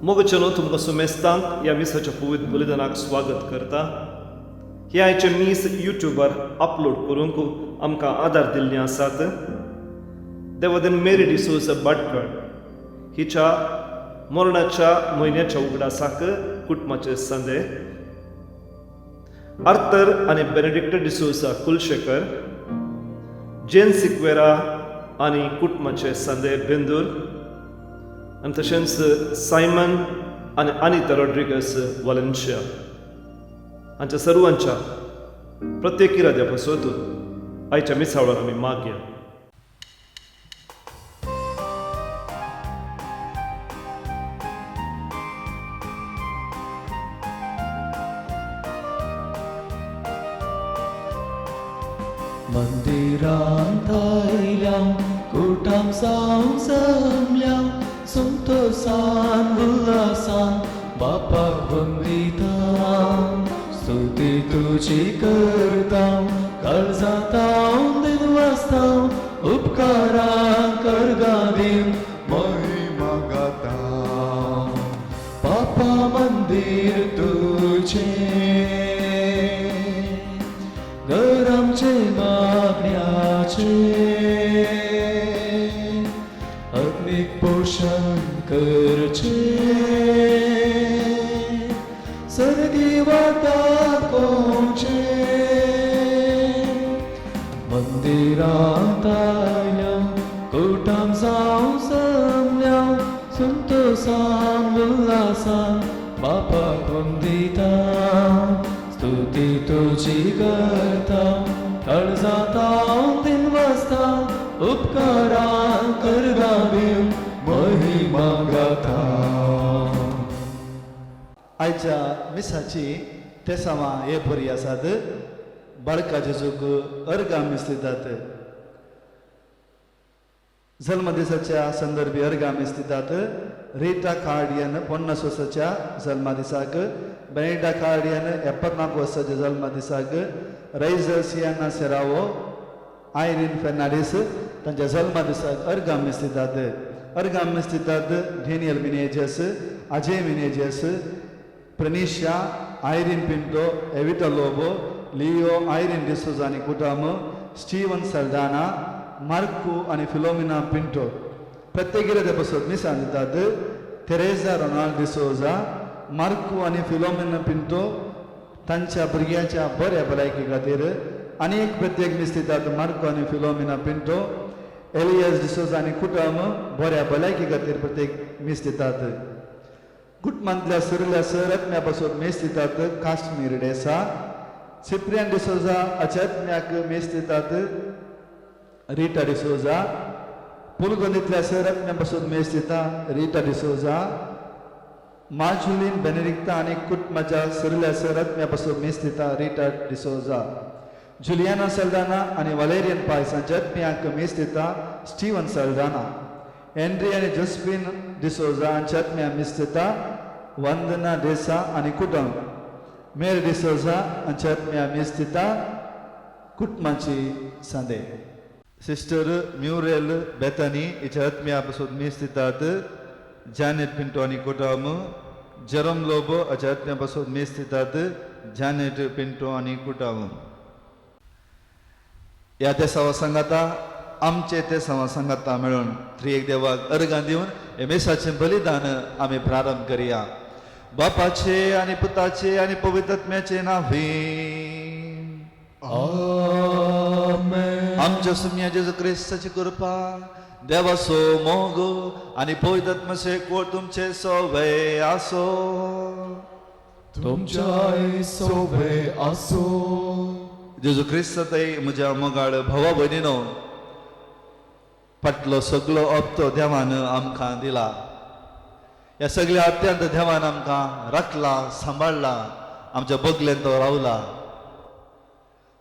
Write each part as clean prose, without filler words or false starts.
मोगचेलो तुमकां सुमेस्तांक ह्या मिसाच्या पवित्र बलिदानाक स्वागत करता. हे आयचे मीस युट्यूबार अपलोड करूंक आमकां आदार दिल्ले आसात देवादेन मेरी डिसोजा भाटकर हिच्या मरणाच्या म्हयन्याच्या उगडासाक कुटुंबाचे संदे, आर्थर आनी बेनेडिक्ट डिसोजा कुलशेखर, जेन सिक्वेरा आनी कुटुंबाचे संदे बेंदूर, आनी तशेंच सायमन आनी अनिता रॉड्रिगस वालेन्शिया हांच्या सर्वांच्या प्रत्येक इराद्या पासत आयच्या मिसावळार आमी मागया. मंदिरांत आयल्या कुटाम जावन जमल्या संतोसान उल्हासान बापाक वंदिता. स्तुती तुजी करता काळजांत दिनवासता उपकारां करगा दिवन महिमा गाता. बापा मंदीर तुजें घर आमचें मागण्याचें आत्मीक पोशण करचें सर्गी वाटा कोवचें. मंदिरांत आयल्या कुटाम जावन जमल्या संतोसान उल्हासान बापाक वंदिता. स्तुती तुजी करता काळजांत दिनवासता उपकारां करगा दिवन महिमा गाता. आयच्या मिसाची तेसांवां हे बरी आसात. बाळका जेजूक अर्गां मीस दितात. जल्मदिसाच्या संदर्भी अर्गां मीस दितात. रिटा कार्डियन 50 वर्साच्या जल्मदिसाक, बेनेडा कार्डियन 74 वर्साच्या जल्मदिसाक, रैजल सियाना सेरावो, आयरीन फेर्नांडीस तांच्या जल्मदिसाक अर्गां मीस दितात. अर्गां मीस दितात डेनियल मिनेजस, अजय मिनेजस, प्रनिशा, आयरीन पिंटो, एविटा लोबो, लियो आयरीन डिसोजा आनी कुटाम, स्टीवन सल्दाना, मार्कू आनी फिलोमिना पिंटो. प्रत्येक इराद्या पासत मिसां दितात. तेरेजा रोनाल्ड डिसोजा, मार्कू आनी फिलोमिना पिंटो तांच्या भुरग्यांच्या बऱ्या भलायकी खातीर. आनी एक प्रत्येक मीस दितात मार्को आनी फिलोमिना पिंटो, एलियस डिसोजा आनी कुटुंब बऱ्या भलायकी खातीर प्रत्येक मीस दितात. कुटुंबांतल्या सुरल्या सर पासून मीस दितात. काश्मीर डेसा, सिप्रियन डिसोजा अच्यात्म्याक मीस दितात. रिटा डिसोजा, पुलगंदीतल्या सर पासून मीस दिता रिटा डिसोजा. मार्जुलीन बेनेडिक्ता आनी कुटुंबाच्या सुरल्या सर पासून मीस दिता रिटा डिसोजा. जुलियाना सल्दाना आनी वलेरियन पायस हांच्या आत्म्याक मीस दिता स्टीवन सल्दाना. हेनरी आनी जोस्फिन डिसोजा हांच्या आत्म्या मीस दिता वंदना डेसा आनी कुटुंब. मेरी डिसोजा हांच्या आत्म्या मीस दिता कुटुंबाची सांदे. सिस्टर म्युरेल बेतानी हिच्या आत्म्या पासून मीस दितात. जॅनेट पिंटो आनी कुटुंब. जेरोम लोबो हाच्या आत्म्या पासून मीस दितात. जॅनेट पिंटो आनी कुटुंब. ह्या तेसांवा सांगाता आमचे तेसांवा सांगाता मेळून त्रिएक देवाक अर्गां दिवन हे मेसाचें बलिदान आमी प्रारंभ करया. बापाचे आनी पुताचे आनी पवित्र आत्म्याचे नांवे. आमेन. आमच्या सुम्या जेजू क्रिस्ताची कृपा, देवाचो मोग आनी पवित्र आत्म्याचे एकवट तुमचे सवे आसो. तुमच्याय सोवे आसो. जेजू क्रिस्तातय म्हज्या मोगाळ भावा भयणीनो, फाटलो सगलो हप्तो देवान आमकां दिला. ह्या सगल्या हप्त्यांत देवान आमकां राखला, सांबाळ्ळा, आमच्या बगलेन तो रावला.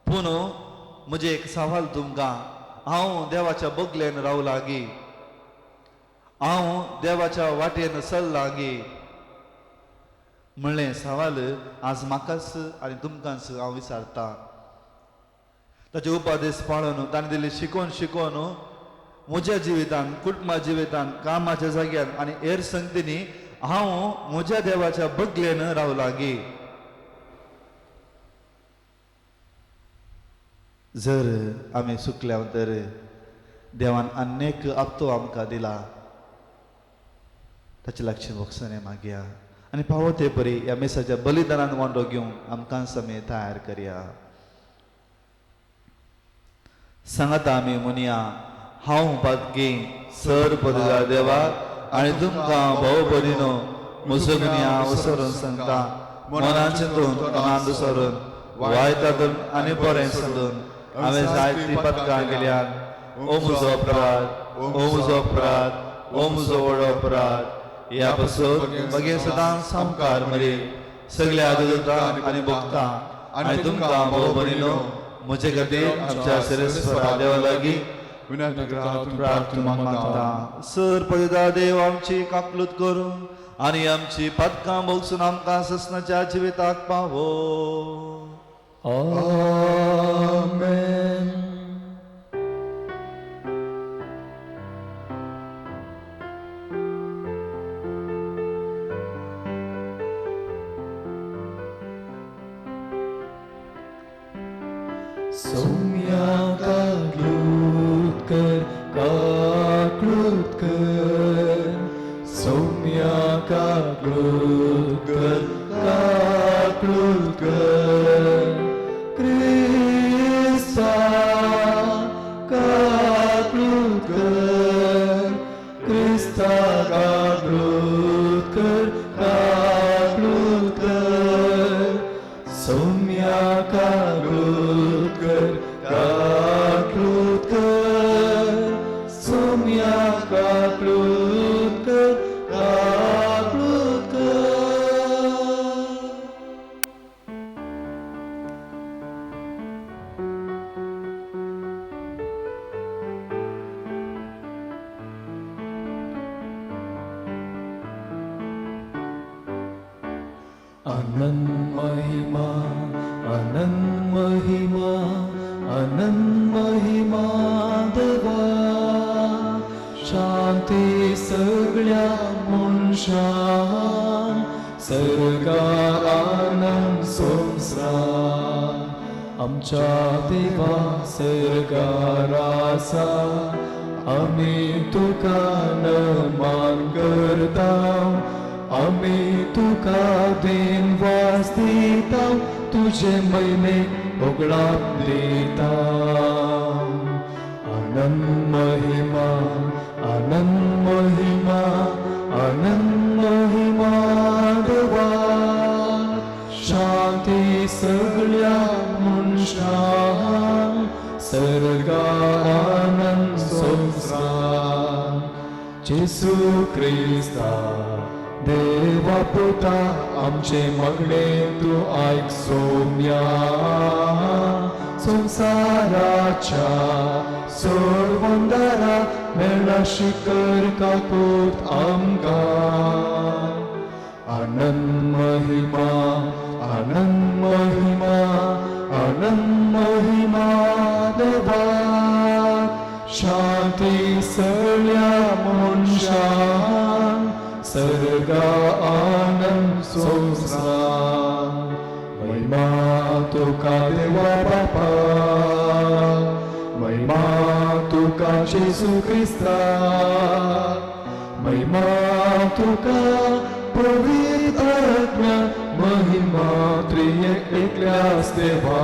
पूण म्हजें एक सवाल तुमकां, हांव देवाच्या बगलेन रावला गी? हांव देवाच्या वाटेन चल्ला गी? म्हणलें सवाल आज म्हाकाच आनी तुमकांच हांव विचारता. ताचे उपदेश पाळून, ताणें दिल्ली शिकोवन शिकोवन म्हज्या जिवितान, कुटुंबा जिवितान, कामाच्या जाग्यार आनी हेर संगतींनी हांव म्हज्या देवाच्या बगलेन रावलागी. जर आमी चुकल्या तर देवान अनेक आपतो आमकां दिला, ताचे लागचे भोगसणे मागया आनी पावो ते परी ह्या मिसाच्या बलिदानान वांटो घेवन आमकां आमी तयार करया. सांगाता आमी म्हणया, हांव पातकी सर पदगा देवा आनी तुमकां भोव भरिनो म्हजो गुन्या उसरून सांगता, मनान चिंतून मनान दुसरून वायटातून आनी बरें सोदून हांवें जायतीं पदकां केल्यान. ओ म्हजो अपराध, ओ म्हजो अपराध, ओ म्हजो व्हड अपराध. ह्या पासून मगेर सदांच सामकार मरे सगल्या दुता आनी भोगता आनी तुमकां भोव भरिनो म्हजे खातीर आमच्या सिरेस्वरा देवा लागीं प्रार्थना मागता. सर पदिता देव आमची काकलूत करूं आनी आमची पदकां भोगसून आमकां ससनाच्या जिविताक पावो. आमेन. सौम्या काकलूत कर, काकलूत कर, सौम्या काकलूत कर, काकलूत कर, क्रिस्ता काकलूत कर, क्रिस्ता काकलूत कर, काकलूत कर, सौम्या काकलूत कर, काकलूत कर, सौम्या काकलूत कर, काकलूत कर. आनंद महिमा, आनंद महिमा, आनंद महिमा देवा, शांती सगळ्या मनशांक, सर्गा आनंद संवसार. आमच्या देवा सर्गार आसा, आमी तुका नमन करता, आमी तुका दिनवास दिता, तुजे म्हयने होगडाप दिता. आनंद महिमा, आनंद महिमा, आनंद महिमा देवा, शांती सगळ्या मनशांक, सर्गा आनंद संवसार. जेसू क्रिस्ता देवा पुता, आमचे मागणे तूं आयक सोम्या, संवसाराच्या सोडवंदारा मेळ्ळा शिकर काकूत आमकां. आनंद महिमा, आनंद महिमा, आनंद महिमा देवा, शांती सगळ्या मनशांक, सर्गा आनंद संवसार. महिमा तुका देवा बापा, महिमा तुका जेसू क्रिस्ता, महिमा तुका पवित्र आत्म्या, महिमा त्रियेक एकल्याच देवा.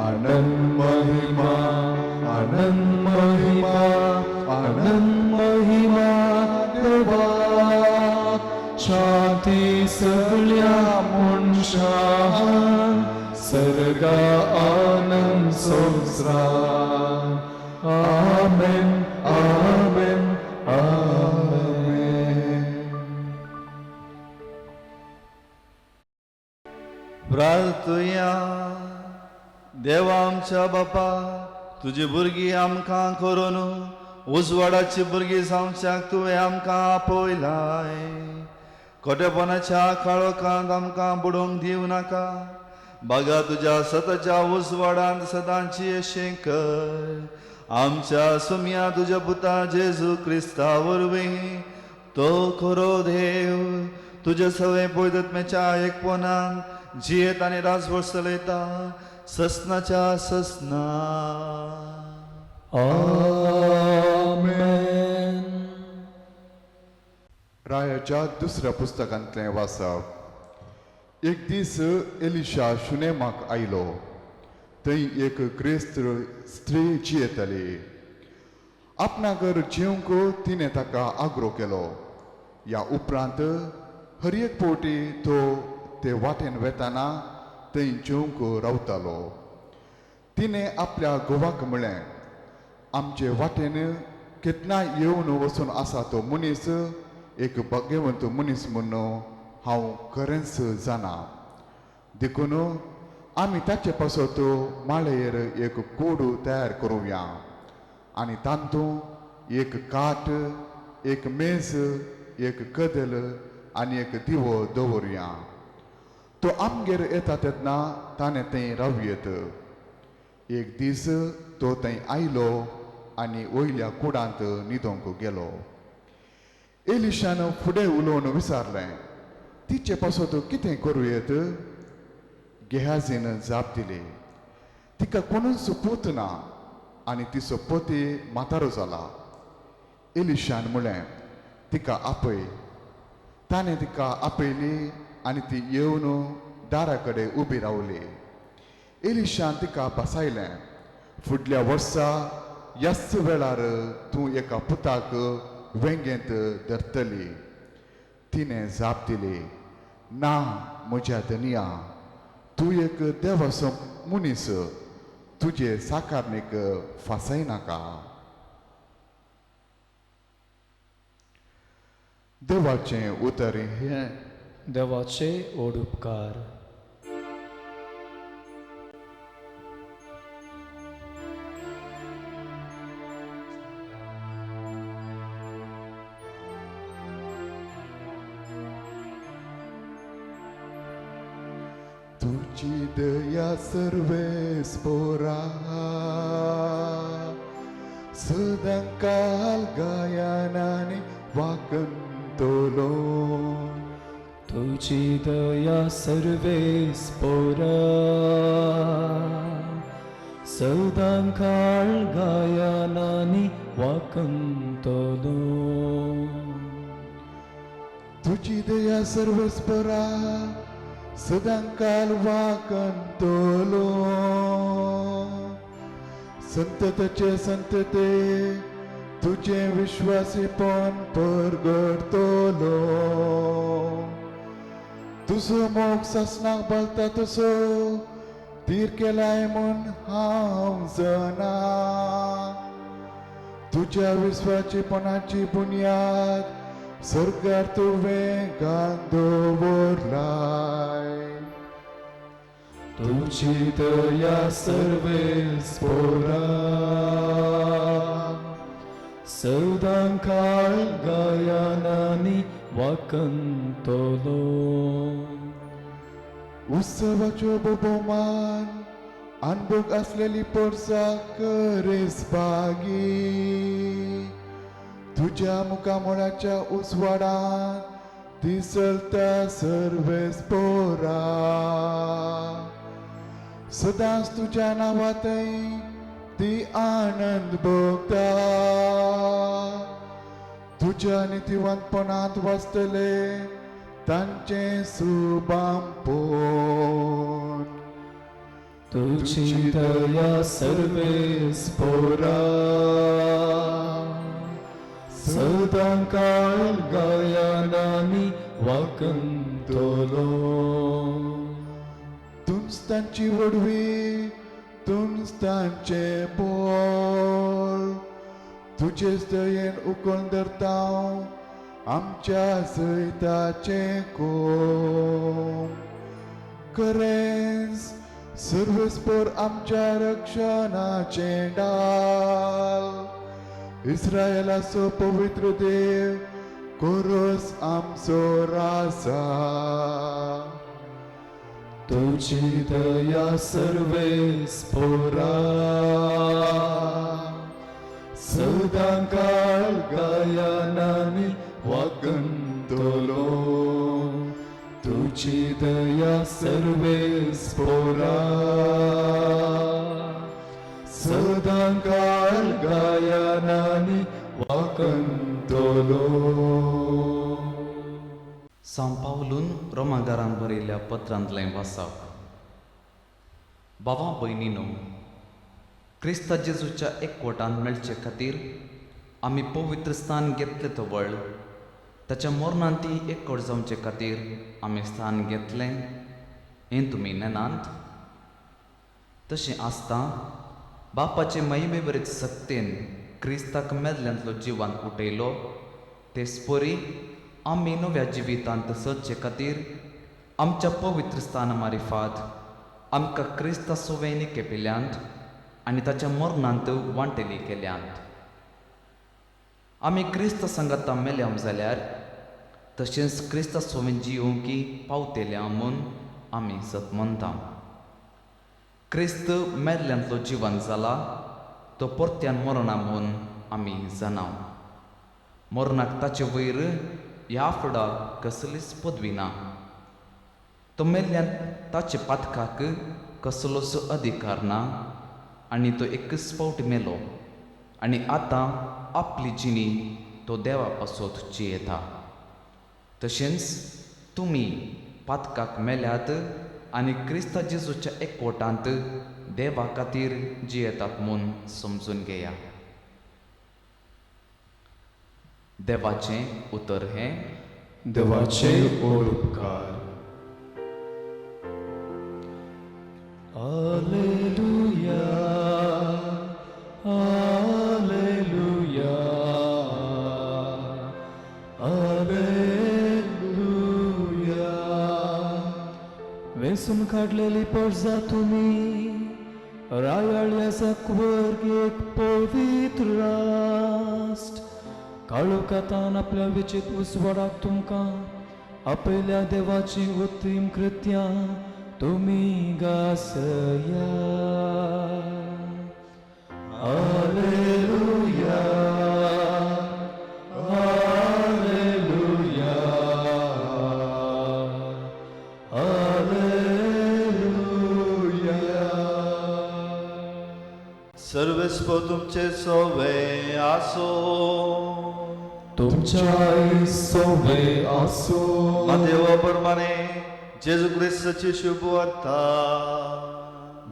आनंद महिमा, आनंद महिमा, आनंद महिमा देवा, शांती सगळ्या मनशांक, सर्गा आनंद संवसार. आमेन, आमेन, आमेन. प्रार्थुया. देवा आमच्या बापा, तुजी भुरगीं आमकां करून उजवाडाची भुरगीं जावच्याक तुवें आमकां आपयलाय. खोटेपणाच्या काळोखांत आमकां बुडोवंक दिवं नाका, बागा तुज्या सताच्या उजवाडांत सदांची अशें कर. आमच्या सुमया तुज्या पुता जेजू क्रिस्ता वरवीं. तो खरो देव तुज्या सवय पयदत्म्याच्या एकपणान जियेत आनी राजवट चलयता ससनाच्या ससना. आमेन. रायाच्या दुसऱ्या पुस्तकांतलें वाचप. एक दीस एलिशा शुनेमाक आयलो. थंय एक क्रिस्त स्त्री जियेताली. आपणागर जेवंक तिणें ताका आग्रो केलो. ह्या उपरांत हर एक फावटी तो ते वाटेन वेताना थंय जेवंक रावतालो. तिणें आपल्या घोवाक म्हळें, आमचे वाटेन केन्ना येवन वचून आसा तो मनीस एक भाग्यवंत मनीस म्हूण हांव खरेंच जाणा. देखून आमी ताचे पासत माळयेर एक कोडू तयार करुया आनी तातूंत एक काट, एक मेज, एक कदेल आनी एक दिवो दवरुया. तो आमगेर येता तेन्ना ताणें थंय रावं येत. एक दीस तो थंय आयलो आनी वयल्या कुडांत न्हिदोंक गेलो. एलिशान फुडें उलोवन विचारलें, तिचे पासत कितें करूं येत? गेहाजीन जाप दिली, तिका कोणूच पूत ना आनी तिचो पती म्हातारो जाला. एलिशान म्हळें, तिका आपय. ताणें तिका आपयली आनी ती येवन दारा कडेन उबी रावली. एलिशान तिका बसायलें, फुडल्या वर्सा ह्याच वेळार तूं एका पुताक वेंगेंत धरतली. तिणें जाप दिली, ना म्हज्या धनिया, तूं एक देवाचो मनीस, तुजे साकारणीक फासयनाका. देवाचें उतर हें. देवाचे ओड उपकार. तुजी दया सर्वेस्पोरा सदांकाल गायनानी वाकंतलो. तुजी दया सर्वेस्पोरा सदांकाळ गायनानी वाकंतलो. तुजी दया सर्वेस्पोरा सदांकाल वाकंतलो. संतताचे संतते तुजें विश्वासीपण परगडतलो. तुजो मोग सासणाक बलता तसो तीर केलाय म्हूण हांव जाणा. तुज्या विश्वाचीपणाची बुन्याद सरकार तुवें घालून दवरलाय. तुजी दया सर्वेस्पोरा सदांकाळ गायनानी वाकंतलो. उत्सवाच्यो भोवमान अनभोग आसलेली पोरसा करेस बागी. तुज्या मुखामळाच्या उजवाडान दिसलता सर्वेस्पोरा. सदांच तुज्या नांवांतय ती आनंद भोगता. तुज्या नितीवंतपणांत वाचतले तांचें सुबामपोन. तुजी दया सर्वेस्पोरा सदांकाळ गायनानी वाकंतलो. तूंच तांची व्हडवी, तूंच तांचें बळ. तुजेच दयेन उखलून धरता आमच्या जैताचें कोम. खरेंच सर्वेस्पोर आमच्या रक्षणाचें डाल. इस्रायलाचो पवित्र देव कोरोस आमचो राजा. तुजी दया सर्वेस्पोरा सदांकाळ गायनानी वाकंतलो. वाकंतलो. तुजी दया सर्वेस्पोरा सदांकाळ गायनांनी वाकंतलो. सांव पावलून रोमागारान बरयल्ल्या पत्रांतलें वाचप. भावा भयणीनो, क्रिस्ता जेजूच्या एकवटान मेळचे खातीर आमी पवित्र स्थान घेतलें तवळ ताच्या मरणान ती एकवट जावचे खातीर आमी स्थान घेतलें हें तुमी नेनात. तशें आसता बापाचे महिमेवरीच सक्तेन क्रिस्ताक मेल्ल्यांतलो जिवान उठयलो तेच परी आमी नव्या जिवितांत सदचे खातीर आमच्या पवित्र स्थाना मारिफात आमकां क्रिस्ता सोवेंनी केपिल्यांत आनी ताच्या मरणांत वांटेली केल्यांत. आमी क्रिस्ता सांगाता मेल्या जाल्यार तशेंच क्रिस्ता सोवें जियोवंकी पावतेल्या म्हूण आमी सत मनता. क्रिस्त मेल्ल्यांतलो जिवन जाला तो परत्यान मरना म्हूण आमी जाणाव. मरणाक ताचे वयर ह्या फुडा कसलीच पदवी ना. तो मेल्ल्यान ताचे पातकाक कसलोच अधिकार ना आनी तो एकच फावट मेलो आनी आतां आपली जिणी तो देवा पासत जियेता. तशेंच तुमी पातकाक मेल्यात आनी क्रिस्ता जेजूच्या एकवटांत देवा खातीर जियेतात म्हूण समजून घेया. देवाचें उतर हें देवाचे उपकार. Alleluia, alleluia, alleluia. वेसून काडलेली परजा तुमी रायाळ्या सकवर एक पवित्र राष्ट्र काळोखातान आपल्या विचित उजवाडाक तुमकां आपल्या देवाची उत्तीम कृत्यां तुमी गासया. Alleluia, alleluia, alleluia. सर्वेस्पोर तुमचे सोवे आसो. तुमच्याय सोवे आसो. मातेवा प्रमाणे जेजू क्रिस्ताची शुभ वार्ता.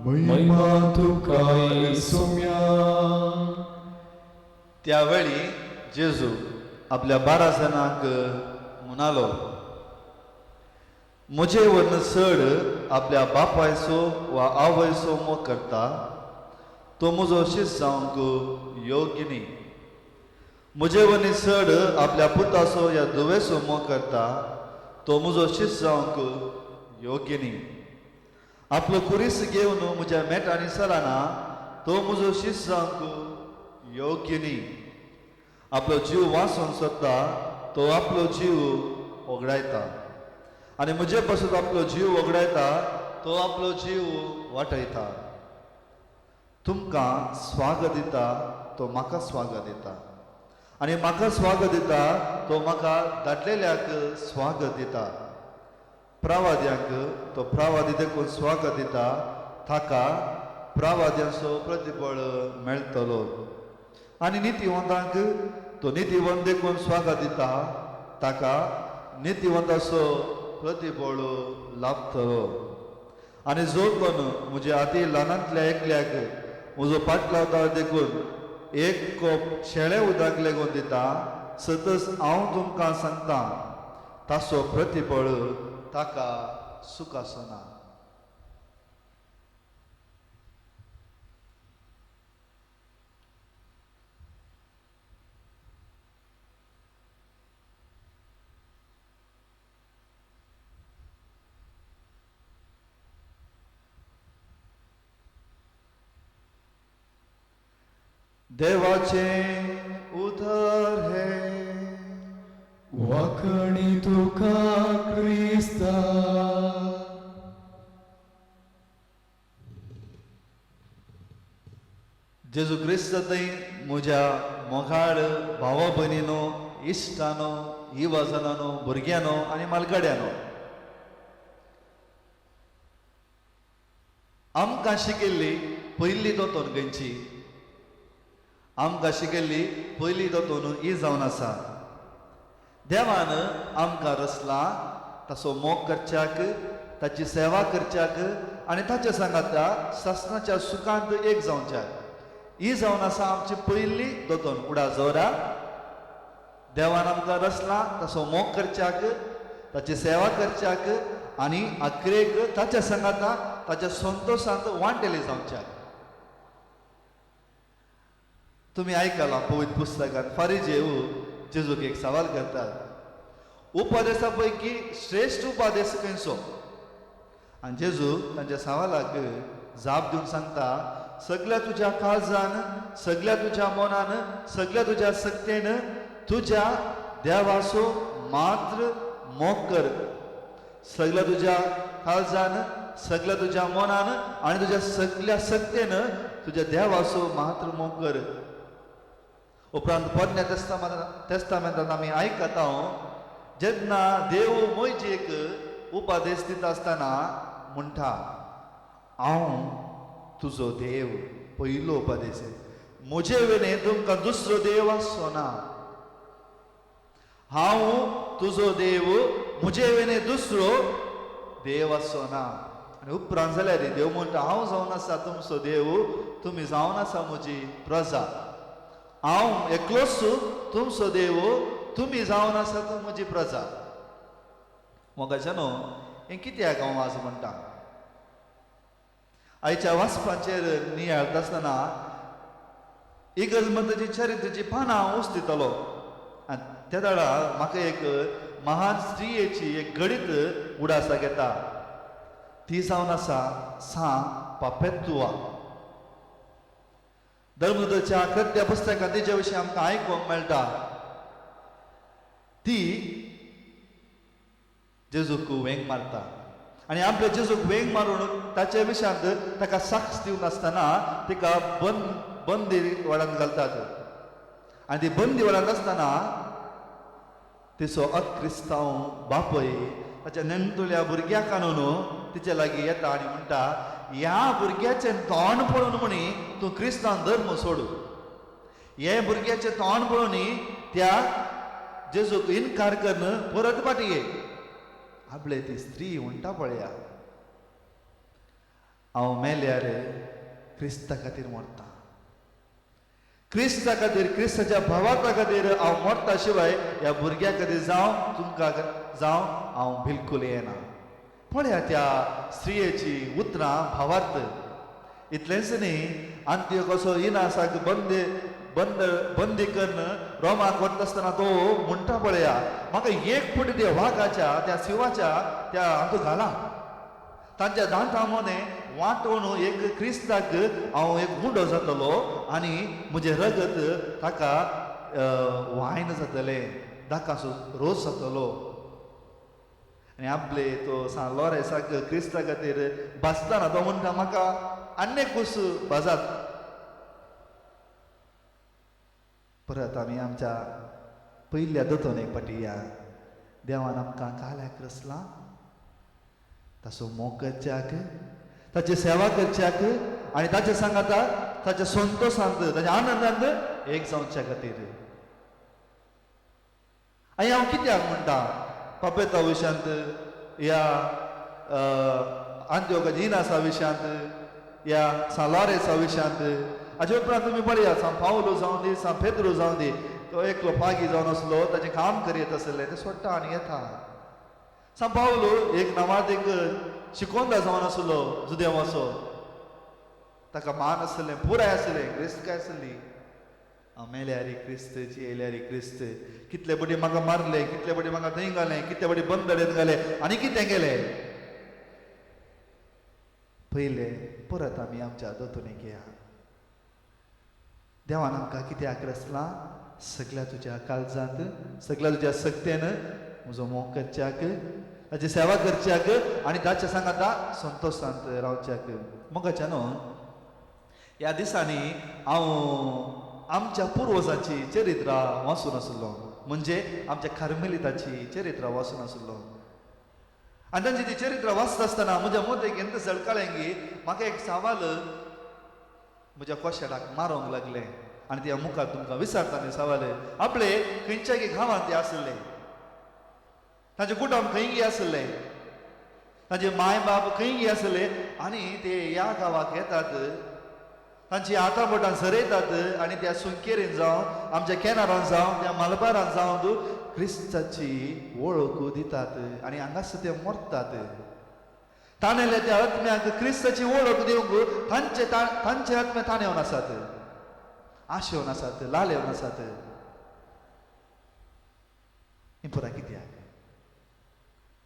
महिमा तुका येसुम्या. त्यावेळी जेजू आपल्या 12 जाणांक म्हणालो, म्हजे वरन चड आपल्या बापायचो वा आवयचो मोग करता तो म्हजो शीस जावंक योग्य न्ही. म्हजे वरनी चड आपल्या पुताचो या धुवेचो मोग करता तो म्हजो शीस जावंक योग्य न्ही. आपलो कुरीस घेवन म्हज्या मेटांनी चलना तो म्हजो शीस जावंक योग्य न्ही. आपलो जीव वाचूंक सोदता तो आपलो जीव वगडायता आनी म्हजे पासून आपलो जीव वगडायता तो आपलो जीव वाटयता. तुमकां स्वागत दिता तो म्हाका स्वागत दिता आनी म्हाका स्वागत दिता तो म्हाका धाडलेल्याक स्वागत दिता. प्रवाद्यांक तो प्रवादी देखून स्वागत दिता ताका प्रवाद्यांचो प्रतिबळ मेळटलो आनी नितीवंतांक तो नितीवंत देखून स्वागत दिता ताका नितीवंताचो प्रतिबळ लाभतलो. आनी जो कोण म्हज्या आती ल्हानांतल्या एकल्याक म्हजो पाटलावता देखून एक कोप शेळे उदक लेगून दिता सतच हांव तुमकां सांगता ताचो प्रतिबळ ताका सुख आसना. देवाचें उतर हें वाखणी तुका क्रिस्ता. जेजू क्रिस्त थंय म्हज्या मोगाळ भावा भयणीनो इश्टानो युवाजनांनो, भुरग्यांनो आनी मालगड्यांनो, आमकां शिकयल्ली पयली दोतोन खंयची? आमकां शिकयल्ली पयली दोतोन ही जावन आसा, देवान आमकां रचला ताचो मोग करच्याक, ताची सेवा करच्याक आनी ताचे सांगाता सासणाच्या सुखांत एक जावच्याक. ही जावन आसा आमची पयली दोतोन. उडा जोरा, देवान आमकां रचला ताचो मोग करच्याक, ताची सेवा करच्याक आनी अखेरेक ताच्या सांगाता ताच्या संतोशांत वांटेली जावच्याक. तुमी आयकलां पवित्र पुस्तकांत फारीजेव जेजूक एक सवाल करतात, उपदेसा पैकी श्रेश्ठ उपदेश खंयचो? आनी जेजू तांच्या सवालाक जाप दिवन सांगता, सगळ्या तुज्या काळजान, सगळ्या तुज्या मनान, सगळ्या तुज्या शक्तेन तुज्या देवाचो मात्र मोग कर. सगळ्या तुज्या काळजान, सगळ्या तुज्या मनान आनी तुज्या सगळ्या शक्तेन तुज्या देवाचो मात्र मोग कर. उपरांत पोरण्या तेस्तामेंतांत आमी आयकता, जेन्ना देव मोयजेक उपदेश दिता आसतना म्हणटा, हांव तुजो देव. पयलो उपदेश, म्हजे वेने तुमकां दुसरो देव आसचो ना. हांव तुजो देव, म्हजे वेने दुसरो देव आसचो ना. आनी उपरांत जाल्यार देव म्हणटा, हांव जावन आसा तुमचो देव, तुमी जावन आसा म्हजी प्रजा. हांव एकलोच तुमचो देव, तुमी जावन आसा तूं म्हजी प्रजा. मोगाच्यानो, हें कित्याक हांव आज म्हणटा? आयच्या वाचपाचेर नियाळता आसतना इगर्ज मताची चरित्राची पानां हांव उस्तितलो आनी त्या वेळार म्हाका एक महान स्त्रियेची एक घडीत उडासाक येता. ती जावन आसा सां पापेत्तुआ. धर्मदूताच्या कृत्या पुस्तकांत तिच्या विशीं आमकां आयकूंक मेळटा. ती जेजूक वेंग मारता आनी आपल्या जेजूक वेंग मारून ताच्या विशयांत ताका साक्ष दिवन आसतना तिका बंदी वडांत घालतात. आनी ती बंदी वडांत आसतना तिचो अक्रिस्तांव बापय ताच्या नेणटुल्या भुरग्याक आणून तिचे लागीं येता आनी म्हणटा, ह्या भुरग्याचें तोंड पळोवन म्हणी तूं क्रिस्तांव धर्म सोडू. हे भुरग्याचें तोंड पळोवन त्या जेजूक इनकार करून परत फाटी ये. आपले ती स्त्री म्हणटा, पळया, हांव मेल्यार क्रिस्ता खातीर मरता, क्रिस्ता खातीर, क्रिस्ताच्या भावार्था खातीर हांव मरता शिवाय ह्या भुरग्या खातीर जावं तुमकां जावं हांव बिलकूल येना. पळया त्या स्त्रियेची उतरां भावार्थ. इतलेंच न्ही, आंतियोकाचो इनासाक बंदी बंद बंदी करून रोमाक वता आसतना तो म्हणटा, पळया, म्हाका एक फुटी त्या वागाच्या त्या शिंवाच्या त्या हातूंत घाला, तांच्या दांतां मोने वांटोवन एक क्रिस्ताक हांव एक गुंडो जातलो आनी म्हजें रगत ताका वायन जातलें, दाकासो रोस जातलो. आनी आपले तो सान लॉरेसाक क्रिस्ता खातीर भाजतना तो म्हणटा, म्हाका आन्नेक कूस भाजात. परत आमी आमच्या पयल्या दोतोनेक फाटी या. देवान आमकां काल्याक रचला ताचो मोग करच्याक, ताची सेवा करच्याक आनी ताचे सांगाता ताच्या संतोशांत ताच्या आनंदांत एक जावच्या खातीर. आनी हांव कित्याक म्हणटा पापेता विशयांत ह्या आंत्योकाच्या इनासा विशयांत ह्या सान लॉरेसा विशयांत. हाचे उपरांत तुमी पळया, सान पावलो जावं दी, सान पेद्रो जावं दी, तो एकलो पागी जावन आसलो, ताचें काम करीत आसलें, तें सोडटा आनी येता. सान पावलो एक नामादीक शिकोंदा जावन आसलो जुदेवाचो, ताका मान आसलें, पुराय आसलें, क्रिस्त काय आसली. हांव मेल्यारी क्रिस्त, जियेल्यारी क्रिस्त. कितले बडी म्हाका मारले, कितले बडी म्हाका थंय घालें, कितले बडी बंदडेन घालें आनी कितें केलें. पयलें परत आमी आमच्या दोतोनीक या. देवान आमकां कित्याक रचलां? सगळ्या तुज्या काळजांत, सगळ्या तुज्या शक्तेन म्हजो मोग करच्याक, ताची सेवा करच्याक आनी ताच्या सांगाता संतोशांत रावच्याक. मोगाच्या न्हू, ह्या दिसांनी हांव आमच्या पुर्वजांची चरित्रां वाचून आसलो. म्हणजे आमच्या कार्मेलिताची चरित्र वाचून आसलो. आनी तांची ती चरित्र वाचता आसतना म्हज्या मोतेक एन्त झळकळें की म्हाका एक सवाल म्हज्या कोशाडाक मारोंक लागलें आनी त्या मुखार तुमकां विचारता तें सवाल. आपले खंयच्या गांवांत ते आसले, तांचें कुटुंब खंय आसलें, तांचे माय बाप खंय आसले आनी ते ह्या गांवाक येतात, तांची हातां बोटां सरयतात आनी त्या सुंकेरीन जावं आमच्या केनारान जावं त्या मलबारान जावं क्रिस्ताची वळख दितात आनी हांगासर ते मरतात. ताणेले त्या आत्म्याक क्रिस्ताची वळख दिवंक तांचे तांचे आत्मे ताणेवन आसात, आशेवन आसात, लालेवन आसात. पुरा कित्याक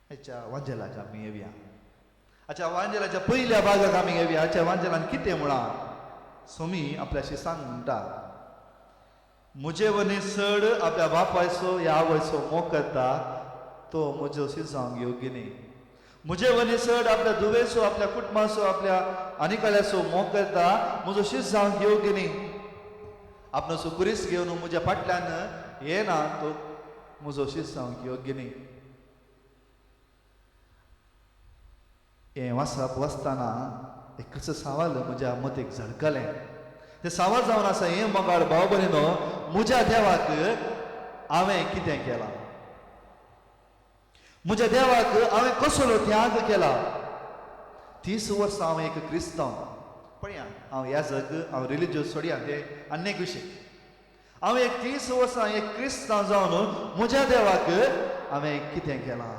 हाच्या वांजेलाक आमी येवया, हाच्या वांजेलाच्या पयल्या भागाक आमी येवया. हाच्या वांजेलान कितें म्हळां, सोमी आपल्याशी सांग म्हणटा, म्हजे वनी चड आपल्या बापायचो ह्या आवयचो मोग करता तो म्हज्यो शिजावंक योग्य न्ही. म्हजे वनी चड आपल्या धुवेचो आपल्या कुटुंबाचो आपल्या आनिकाल्याचो मोग करता म्हजो शीज जावंक योग्य न्ही. आपणाचो कुरीस घेवन म्हज्या फाटल्यान येना तो म्हजो शीज जावंक योग्य न्ही. हें वाचप वाचतना एकच सवाल म्हज्या मतीक झळकलें, तें सवाल जावन आसा हें मोगाळ भाव भयणीनो, म्हज्या देवाक हांवें कितें केलां, म्हज्या देवाक हांवें कसलो त्याग केला. 30 वर्सां हांव एक क्रिस्तांव, पळया हांव याजक, हांव रिलिजियस सोडया तें आनी एक विशय. हांव एक 30 वर्सां एक क्रिस्तांव जावन म्हज्या देवाक हांवें कितें केलां.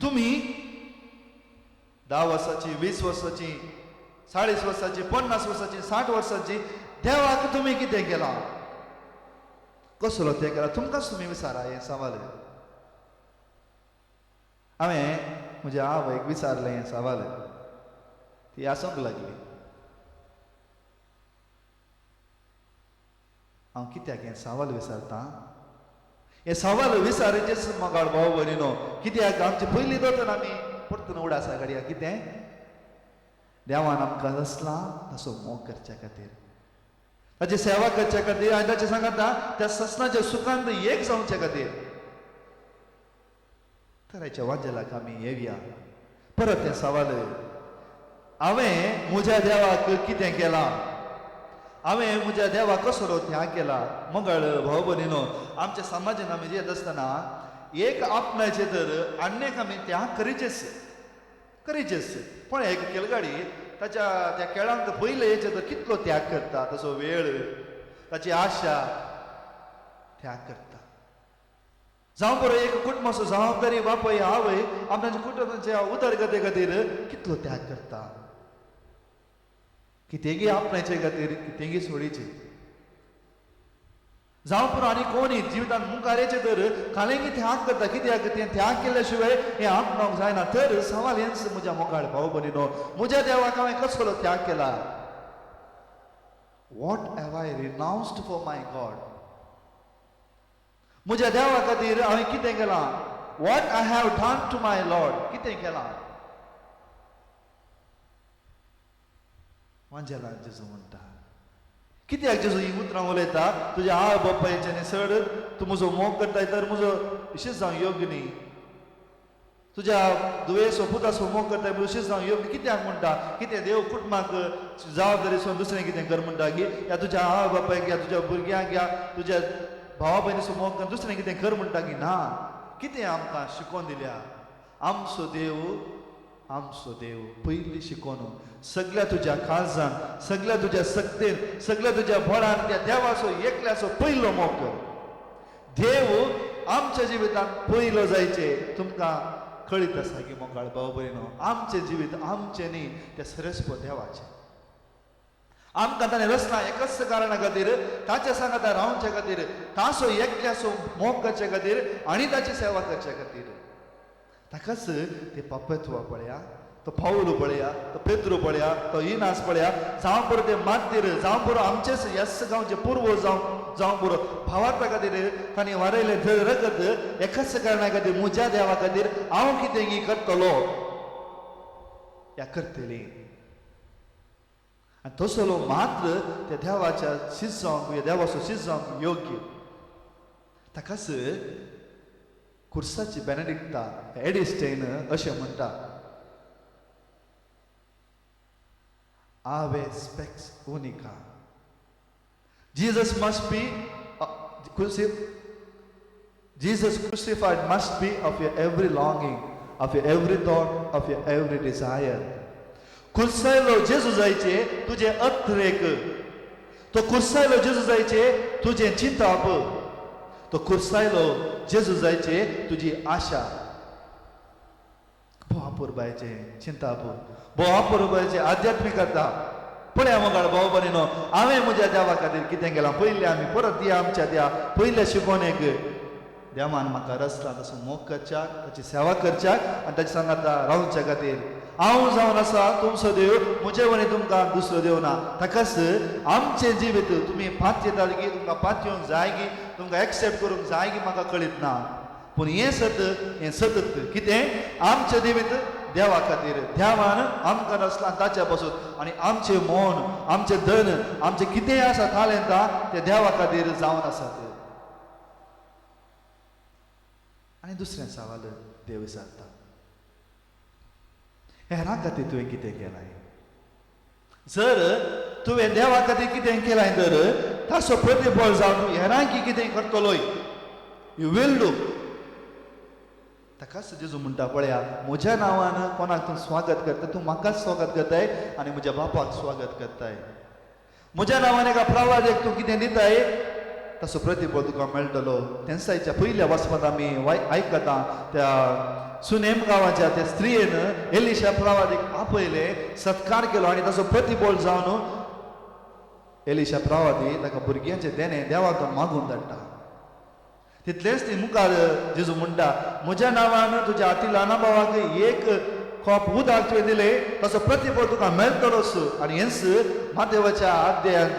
तुमी 10 वर्सांची, 20 वर्सांची, 40 वर्सांची, 50 वर्सांची, 60 वर्सांची देवाक तुमी कितें केलां, कसलो तें केलां, तुमकांच तुमी विचारा हें सवाल. हांवें म्हज्या आवयक विचारलें हें सवाल, ती आसूंक लागली. हांव कित्याक हें सवाल विचारतां, हें सवाल विचाराचेच मोगाळ भाव भयणीनो, कित्याक आमचे पयलीं दोतोर आमी परतून उडासा घडया कितें देवान आमकां रचला तसो मोग करच्या खातीर, ताची सेवा करच्या खातीर आनी ताचे सांगता त्या ससनाच्या सुखांत एक जावच्या खातीर. तर हाच्या वांजेलाक आमी येवया. परत तें सवाल, हांवें म्हज्या देवाक कितें केलां, हांवें म्हज्या देवाक कसलो त्याग केला. मोगाळ भाव भयणीनो, आमच्या समाजान आमी येत आसतना एक आपणायचें तर आन्येक आमी त्याग करीचेच करीचेच. पण एक खेळगाडी ताच्या त्या खेळांत पयले येचे तर कितलो त्याग करता, ताचो वेळ, ताची आशा त्याग करता. जावं बरो एक कुटुंबाचो जबाबदारी बापूय आवय आपणाच्या कुटुंबाच्या उदरगते खातीर कितलो त्याग करता, कितेंगी आपणाचे खातीर कितेंगी सोडीचे. जावं पुरो आनी कोणी जिवितांत मुखार येचे तर खालेंगी त्याग करता, कित्याक तें त्याग केल्या शिवाय हें आपणावंक जायना. तर सवाल हेंच म्हज्या मोगाळ भाव भयणीनो, म्हज्या देवाक हांवें कसलो त्याग केला. What have I renounced for my God, म्हज्या देवा खातीर हांवें कितें केलां. What I have done to my Lord, कितें केलां. वांजेलान जेजू म्हणटा, कित्याक जेजू ही उतरां उलयता, तुज्या आवय बापायच्यानी चड तूं म्हजो मोग करताय तर म्हजो विशेश जावंक योग्य न्ही, तुज्या दुयेंसो पुतासो मोग करताय म्हजो विशेश जावंक योग्य कित्याक म्हणटा. कितें देव कुटुंबाक जबाबदारी सोडून दुसरें कितें कर म्हणटा की ह्या तुज्या आवय बापायक या तुज्या भुरग्यांक या तुज्या भावा भयणीचो मोग कर दुसरें कितें कर म्हणटा की ना. कितें आमकां शिकोवन दिल्या आमचो देव, आमचो देव पयलीं शिकोवन सगळ्या तुज्या काळजान, सगळ्या तुज्या शक्तेन, सगळ्या तुज्या बळान त्या देवाचो एकल्याचो पयलो मोग कर. देव आमच्या जिवितांत पयलो जायचे तुमकां कळीत आसा की मोगाळ भाव भयणो, आमचें जिवीत आमचें न्ही तें सरस्प देवाचें. आमकां ताणें रचलां एकच कारणा खातीर, ताच्या सांगाता रावचे खातीर, ताचो एकल्याचो मोग करचे खातीर आनी ताची सेवा करचे खातीर. ताकाच ते पपेत्वा पळया, तो पावलो पळया, तो पेत्रू पळया, तो इनास पळया, जावं पुरो ते मातीर, जावं पुरो आमचेच येस गांवचे पूर्व जावं जावं पुरो भावार्था खातीर तांणी वारयलें रगत एकाच कारणा खातीर, म्हज्या देवा खातीर हांव कितें करतलो या करतली. आनी तसलो मात्र त्या देवाच्या शिजोवंक, देवाचो शिजोवंक योग्य. ताकाच खुर्साची बेनेडिक्टा एडिस्टेन अशें म्हणटा, Ave spes unica. Jesus must be Jesus crucified must be of your every longing, of your every thought, of your every desire. खुर्सायलो जेजू जायचे तुजें अत्रेक, तो खुर्सायलो जेजू जायचे तुजें चिंताप, तो खुर्सायलो जेजू जायचे तुजी आशा. भोव अपुरबायचें चिंताप, भोव अपुरबायचें आध्यात्मिकता. पळया मोगाळ भाव भयणीनो, हांवें म्हज्या देवा खातीर कितें केलां? पयलें आमी परत या आमच्या त्या पयल्या शिकवणेक. देवान म्हाका रचला तसो मोग करच्याक, ताची सेवा करच्याक आनी ताच्या सांगाता रावच्या खातीर. हांव जावन आसा तुमचो देव, म्हजे वरी तुमकां दुसरो देव ना. ताकाच आमचें जिवीत तुमी पातयेतात की तुमकां पातयेवंक जाय की तुमकां एक्सेप्ट करूंक जाय की म्हाका कळीत ना, पूण हें सत, हें सतत कितें आमचें जिवीत देवा खातीर. देवान आमकां रचलां ताच्या पासून आनी आमचें मन, आमचें धन, आमचें कितेंय आसा तालेंतां तें देवा खातीर जावन आसात. आनी दुसरें सवाल देव विचारता, हेरां खातीर तुवें कितें केलां? जर तुवें देवा खातीर कितें केलां तर ताचो प्रतिफळ जावन तूं हेरांकी कितें करतलोय, you will do. ताकाच जेजू म्हणटा, पळया म्हज्या नांवान कोणाक तूं स्वागत करता, तूं म्हाकाच स्वागत करताय आनी म्हज्या बापाक स्वागत करताय. म्हज्या नांवान एका प्रवादेक तूं कितें दिताय ताचो प्रतिफळ तुका मेळटलो. तेन्सायच्या पयल्या वाचपांत आमी आयकता त्या सुनेम गांवाच्या त्या स्त्रियेन एलिशा प्रवादीक आपयलें, सत्कार केलो आनी ताचो प्रतिफळ जावन एलिशा प्रवादी ताका भुरग्यांचें देणें देवाक मागून धाडटा. तितलेंच ती मुखार जेजू म्हणटा, म्हज्या नांवान तुज्या अती ल्हाना भावाक एक कोप उदक तुवें दिलें ताचो प्रतिफळ तुका मेळटलोच. आनी हेंच मातेवाच्या अध्यायांत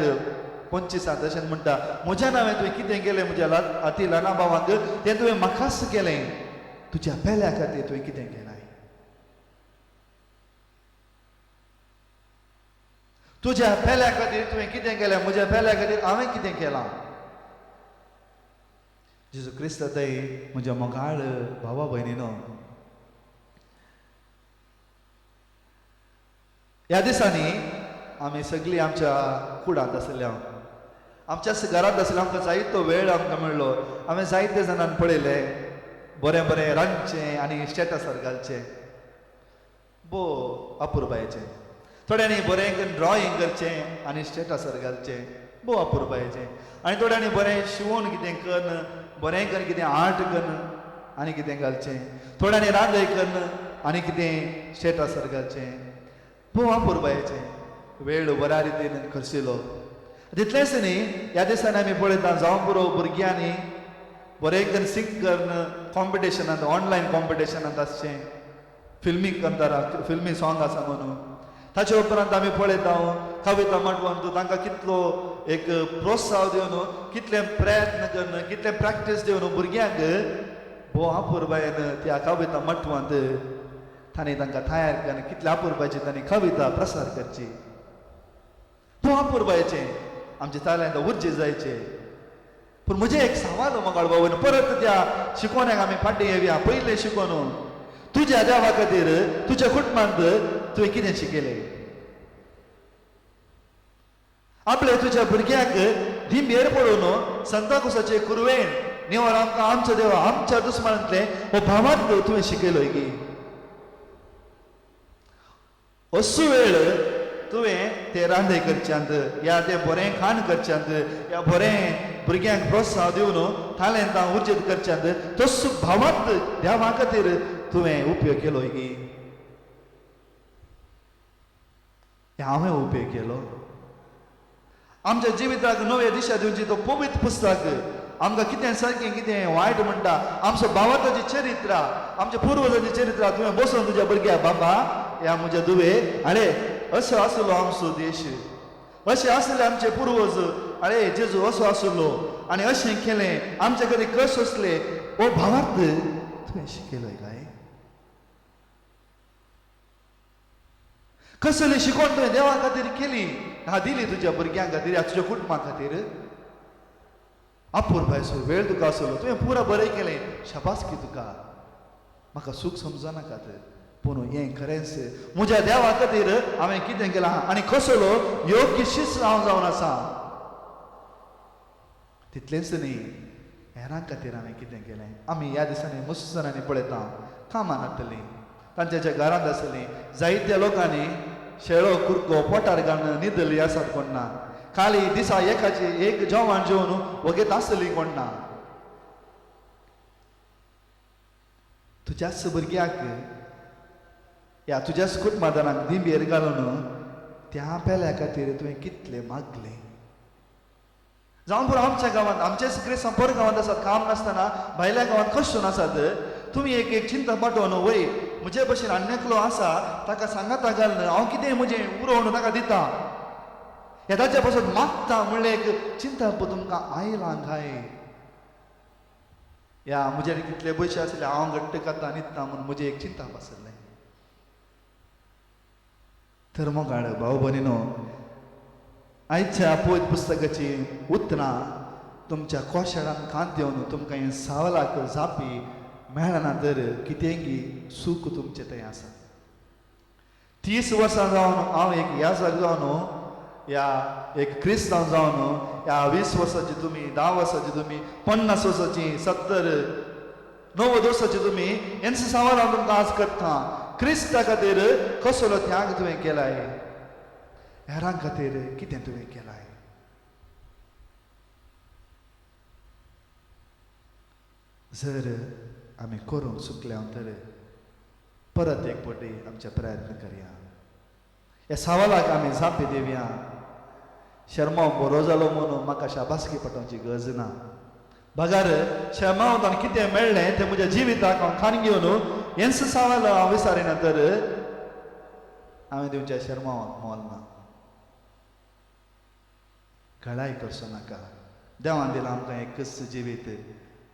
25 अशें म्हणटा, म्हज्या नांवान तुवें कितें केलें म्हज्या अती ल्हाना भावांक तें तुवें म्हाकाच केलें, तुज्या पेल्या खातीर तुवें कितें केलां? तुज्या पेल्या खातीर तुवें कितें केलें? म्हज्या पेल्या खातीर हांवें कितें केलां? जेजू क्रिस्त ताई म्हज्या मोगाळ भावा भयणीनो, ह्या दिसांनी आमी सगळीं आमच्या कुडांत आसल्या, आमच्या घरांत आसल्या, आमकां जायतो वेळ आमकां मेळ्ळो. हांवें जायते जाणांक पळयलें बरें बरें रांदचें आनी स्टेटसार घालचें, भोव अपुरबायेचें. थोड्यांनी बरें करून ड्रॉइंग करचें आनी स्टेटसार घालचें, भोव अपुरबायेचें. आनी थोड्यांनी बरें शिंवून कितें करून, बरें करून कितें आर्ट करून आनी कितें घालचें, थोड्यांनी रांदय करून आनी कितें स्टेटसार घालचें, भोव अपुरबायेचें. वेळ बऱ्या रितीन खर्चिलो. तितलेंच न्ही, ह्या दिसांनी आमी पळयता जावं पुरो भुरग्यांनी बरें करून सिंग करून कॉम्पिटिशनांत, ऑनलायन कॉम्पिटिशनांत आसचें, फिल्मी कंतारा, फिल्मी सॉंग आसा म्हणून. ताचे उपरांत आमी पळयता कविता मांडवान तांकां कितलो एक प्रोत्साह दिवन, कितले प्रयत्न करून, कितले प्रॅक्टीस दिवन भुरग्यांक भोव अपुरबायेन त्या कविता माटवांत तांणी तांकां तयार करून कितले अपुरबायेची तांणी कविता प्रसार करची. भोव अपुरबायेचें आमचे ताल्यांत उर्जे जायचे. पूण म्हजें एक सवाल मोगाळ भाव, परत त्या शिकोवण्याक आमी फाटीं येवया. पयलें शिकोवन तुज्या देवा खातीर तुज्या कुटुंबांत तुवें कितें शिकयलें? आपले तुज्या भुरग्यांक दिंबेर पडोवन संताकुसाचे कुरवेन निवळ आमकां आमच्या देवा आमच्या दुस्मानांतलें हो भावांत तुवें शिकयलो की असो वेळ तुवें ते रांदय करच्यांत या ते बरें खाण करच्यांत या बरें भुरग्यांक प्रोत्साह दिवन तालेंतां उर्जेत करच्यांत तसो भावांत देवा खातीर तुवें उपयोग केलो की हांवें उपयोग केलो. आमच्या जिविताक नव्या दिशा दिवची तो पवित्र पुस्तक आमकां कितें सारकें कितें वायट म्हणटा. आमचो भावाची चरित्र, आमच्या पुर्वजांची चरित्र तुवें बसून तुज्या भुरग्या बाबा ह्या म्हज्या दुवे आरे असो आसलो आमचो देश, अशें आसले आमचे पुर्वज, आरे जेजू असो आसलो आनी अशें केलें, आमचे कडेन कश आसले. हो भावार्थ तुवें शिकयलो काय? कसली शिकवण तुवें देवा खातीर केली, हा दिली तुज्या भुरग्यां खातीर, ह्या तुज्या कुटुंबा खातीर? अपुरबायचो वेळ तुका आसलो, तुवें पुरा बरें केलें, शाबासकी तुका. म्हाका सूख समजनाकात, पूण हें खरेंच म्हज्या देवा खातीर हांवें कितें केलां आनी कसलो योग्य शिस्त हांव जावन आसा. तितलेंच न्ही, हेरां खातीर हांवें कितें केलें. आमी ह्या दिसांनी मुसलमानांनी पळयता, कामां नातलीं, तांच्या ज्या घरांत आसलीं जायत्या लोकांनी शेळो कुरको पोटार घालून न्हिदली आसात कोण ना. खाली दिसा एकाची एक जेवण जेवन वगेत आसली कोण ना. तुज्याच भुरग्याक ह्या तुज्याच कुटुंबादारांक दिंबेर घालून त्या पेल्या खातीर तुवें कितलें मागलें. जावन पुरो आमच्या गांवांत, आमचेच क्रिस्तांव पर गांवांत आसात, काम नासतना भायल्या गांवांत कश्टून आसात. तुमी एक एक चिंता पाठोवन वय म्हजे भशेन आनी एकलो आसा ताका सांगाता घालून हांव कितें म्हजें उरोवन ताका दिता, ह्या ताच्या पासून मागता म्हणलें एक चिंता तुमकां आयलां काय. ह्या म्हजे कितले पयशे आसले हांव घट्ट खाता न्हिदता म्हूण म्हजें एक चिंता आसलें. तर मोगाळ भाव भयणीनो, आयच्या पवित्र पुस्तकाची उतरां तुमच्या कोशाडान कांत येवन तुमकां हें सावलाक जापी मेळना तर कितेंगी सूख तुमचें थंय आसा. 30 वर्सां जावन हांव एक याजक जावन ह्या एक क्रिस्तांव जावन ह्या 20 वर्सांची तुमी, 10 वर्सांची तुमी, 50 वर्सांची, 70 90 वर्सांची तुमी, हेंच सवाल हांव तुमकां आज करता. क्रिस्ता खातीर कसलो त्याग तुवें केलाय, हेरां खातीर कितें तुवें केलाय. जर आमी करूंक चुकल्या तर परत एक फावटी आमचे प्रयत्न करया. ह्या सवालाक आमी जापी दिवया. शर्माव बरो जालो म्हणून म्हाका शाबासकी पटोवची गरज ना. बगर शर्माव कितें मेळ्ळें तें म्हज्या जिविताक हांव खाण घेवन हेंच सवाल हांव विचारिना तर हांवें दिवच्या शर्मावाक मोल ना. घडाय करचो नाका. देवान दिलां आमकां एकच जिवीत,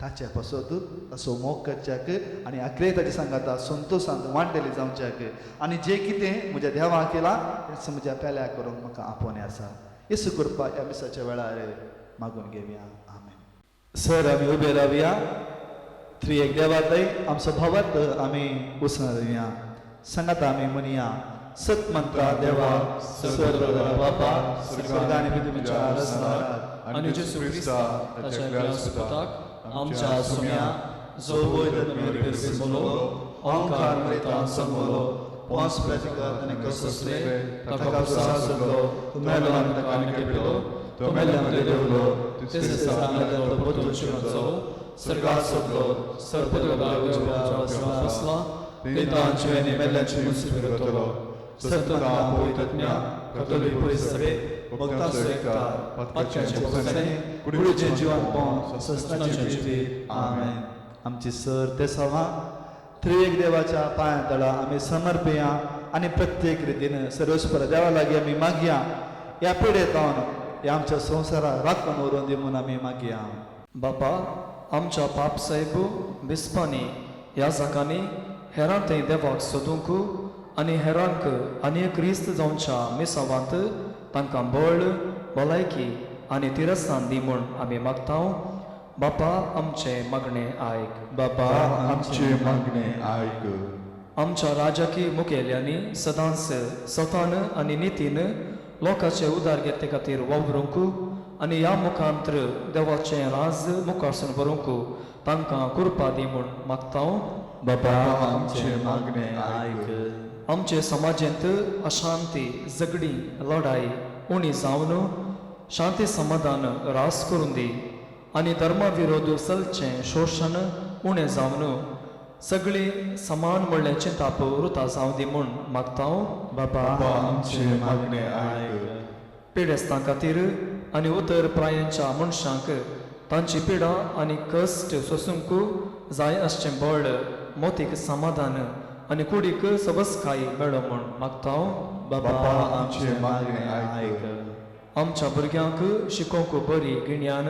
ताचे पासत असो मोग करच्याक आनी आखरे ताचे सांगाता संतोशांत वांटेली जावच्याक आनी जें कितें म्हज्या देवाक केलां तेंच म्हज्या पेल्या करूंक म्हाका आपोवणें आसा. येसू कृपा ह्या मिसाच्या वेळार मागून घेवया. आमेन. सर आमी उबे रावया. त्रिएक देवातय आमचो भावार्थ आमी उसणया. सांगाता आमी म्हणया, सत मंत्रा देवा सर्व बापा स्वर्ग आनी पृथ्वीच्या रचणाराक आनी जेजू क्रिस्ता ताच्या एकल्या सुताक आमच्या सुम्या जो वयर जल्मलो, ओंकार मरिता जल्मलो, पोंस प्रतिकार आनी कसोसले ताका पुरसार सोदलो, मेलो आनी ताका आनी केपिलो, तो मेल्ल्या मदें देंवलो, तिसरे दिसा मेल्ल्यांतलो परतून जिवंत जालो, स्वर्गार सोदलो, सर्वदेवाच्या उजव्या बसला, तेन्ना जिव्यांनी मेल्ल्यांची मुसीबत करतलो. सत्ता पवित्रज्ञा कथोलिक परिसभे भक्तांचो एकतार, पातकांचें भोगसणें, कुडीचें जिवनपण, सस्नाचें जिवीत. आमेन. आमची सर ते सवा त्रिएक देवाच्या पांया तळा आमी समर्पया आनी प्रत्येक रितीन सर्वेस्पर देवा लागीं आमी मागया. ह्या पिडेत ह्या आमच्या संवसाराक राखून व्हरून दी म्हूण आमी मागया. बापा आमच्या पाप साहेब बिस्पांनी ह्या जाकांनी हेरां थंय देवाक सोदूंक आनी हेरांक आनी क्रिस्त जावच्या मिसावांत तांकां बळ, भलायकी आनी तिरस्तान दी म्हूण आमी मागता. बापा आमचें मागणें आयक. बापा आमचे मागणे आयक. आमच्या राजकीय मुखेल्यांनी सदांच सतान आनी नितीन लोकांचे उदार घेते खातीर वावरूंक आनी ह्या मुखांत्र देवाचें राज मुखारसून व्हरूंक तांकां कृपा दी म्हूण मागता. बापा आमचे मागणे आयक. आमचे समाजेंत अशांती, झगडीं, लढाई उणी जावन शांती समाधान रास करून दी आनी धर्मा विरोध चलचें शोशण उणें जावन सगळीं समान म्हणलें चिंताप रुता जावं दी म्हूण मागता. बापा आमचे मागणे आयक. पिडेस्तां खातीर आनी उतर प्रायांच्या मनशांक तांची पिडा आनी कश्ट सोसूंक जाय आसचें बळ, मोतीक समाधान आनी कुडीक सबसकाय मेळो म्हूण मागता. बापा आमचे मागणे आयक. आमच्या भुरग्यांक शिकोवंक बरी गिन्यान,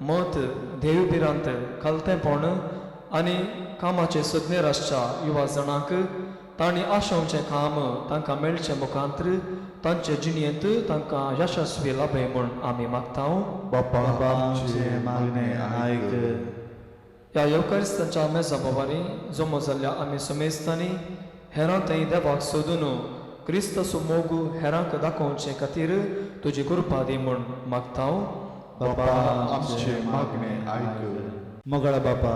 मत, देव भिरांत, खालतेंपण आनी कामाचे सुज्ञेर आसच्या युवा जाणांक तांणी आशोवचें काम तांकां मेळचें मुखांत्र तांचे जिणेंत तांकां यशस्वी लाभय म्हूण आमी मागता. बापा बाबा आमचें आमचें मागणें मागणें आयक. आयक. ह्या येवकारिस्तांच्या मेजा बोवारी जमो जाल्ल्या आमी समेस्तांनी हेरां थंय देवाक सोदून क्रिस्ताचो मोग हेरांक दाखोवचे खातीर तुजी कृपा दी म्हूण मागता. बापा आमचें मागणें आयक. मोगाळ बापा,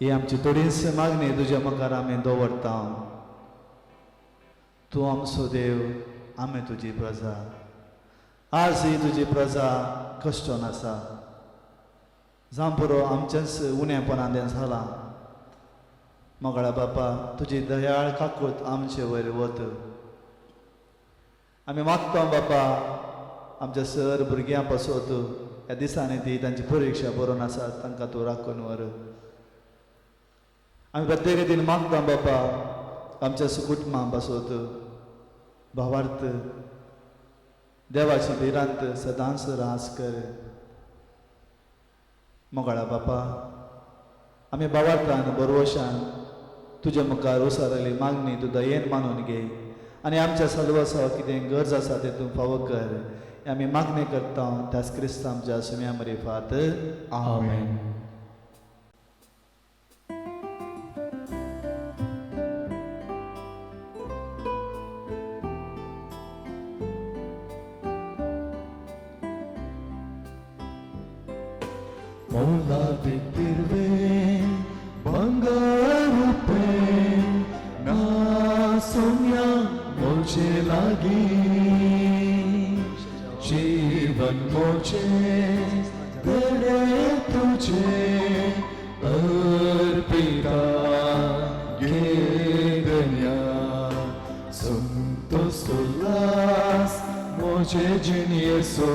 ही आमची थोडीच मागणी तुज्या मुखार आमी दवरता. तूं आमचो देव, आमी तुजी प्रजा. आज ही तुजी प्रजा कश्टोन आसा. जावं पुरो आमचेंच उणेपणान तें जालां. मोगाळा बापा, तुजी दयाळ काकूत आमचे वयर वत. आमी मागता बापा, आमच्या सर भुरग्यां पासत ह्या दिसांनी ती तांची परिक्षा बरोवन आसा, तांकां तूं राखून व्हर. आमी प्रत्येक दीन मागता बापा, आमच्या सुकुटमा पासत भावार्थ देवाची भिरांत सदांच रास कर. मोगाळा बापा, आमी भावार्थान बरवशान तुज्या मुखार उसारली मागणी तूं दयेन मानून घे आनी आमच्या सलवसा कितें गरज आसा तें तूं फावो कर. आमी मागणी करता त्याच क्रिस्त आमच्या सुम्या मरिफात. आमेन. मोलादीक तिरवे बंगार रुपे ना सोम्या मोजे लागी जीवन मोजे तेरे तुझे अर्पिता घेदन्या संतोष उल्हास मोजे जिणयेसो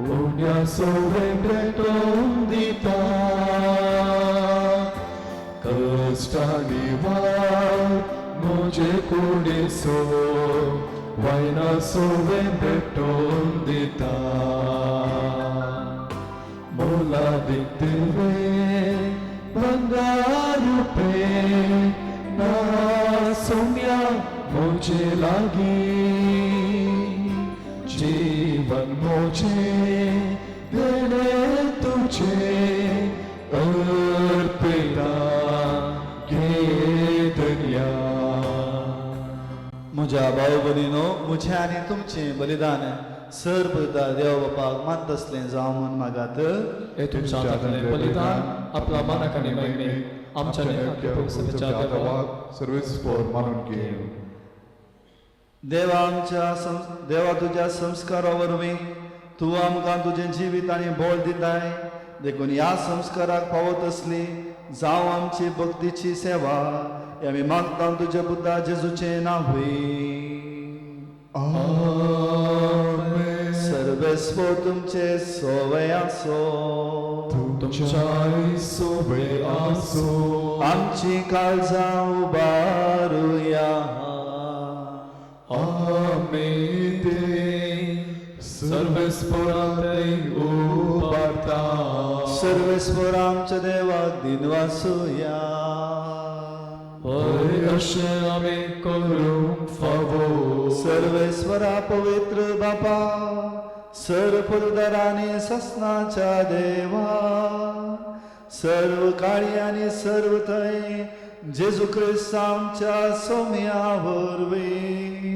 उण्या सोवे भेटोवन दिता कश्टांनी वावर मोजे कुडीसो वायना सोवे भेटोवन दिता मोलादीक तिरवे बंगार रुपे ना सोम्या मोजे लागी जीवन मोजे देणे तुझे अर्पिता घेदन्या. म्हज्या भाव भयणीनो, म्हजें आनी तुमचें बलिदान सर पळयता देव बापाक मानतसलें जावं म्हूण मागात. हे तुमच्या हातांतलें बलिदान आपल्या मानाक आनी महिमेक आमच्या आनी देवाक सर्वेस्पोर मानून घे. देवा आमच्या देवा तुज्या संस्कारा वरवीं तूं आमकां तुजें जिवीत आनी बळ दिताय, देखून ह्या संस्काराक पावत असली जावं आमची भक्तीची सेवा. हे आमी मागता तुज्या बुद्धा जेजूचें नांव. आमेन. सर्वेस्पोर तुमचे सोवे आसो. तुमच्याय सोवे आसो. आमची काळजां उबारुया. आमी ते सर्वेस्पोरांतय उबारता. सर्वेस्पोर आमच्या देवाक दिनवासुया. हय अशें आमी करूंक फावो. सर्वेस्वरा पवित्र बापा, सर्व फुलदारांनी ससनाच्या देवा, सर्व काळी आनी सर्व थंय जेजू क्रिस्त आमच्या सोम्या वरवीं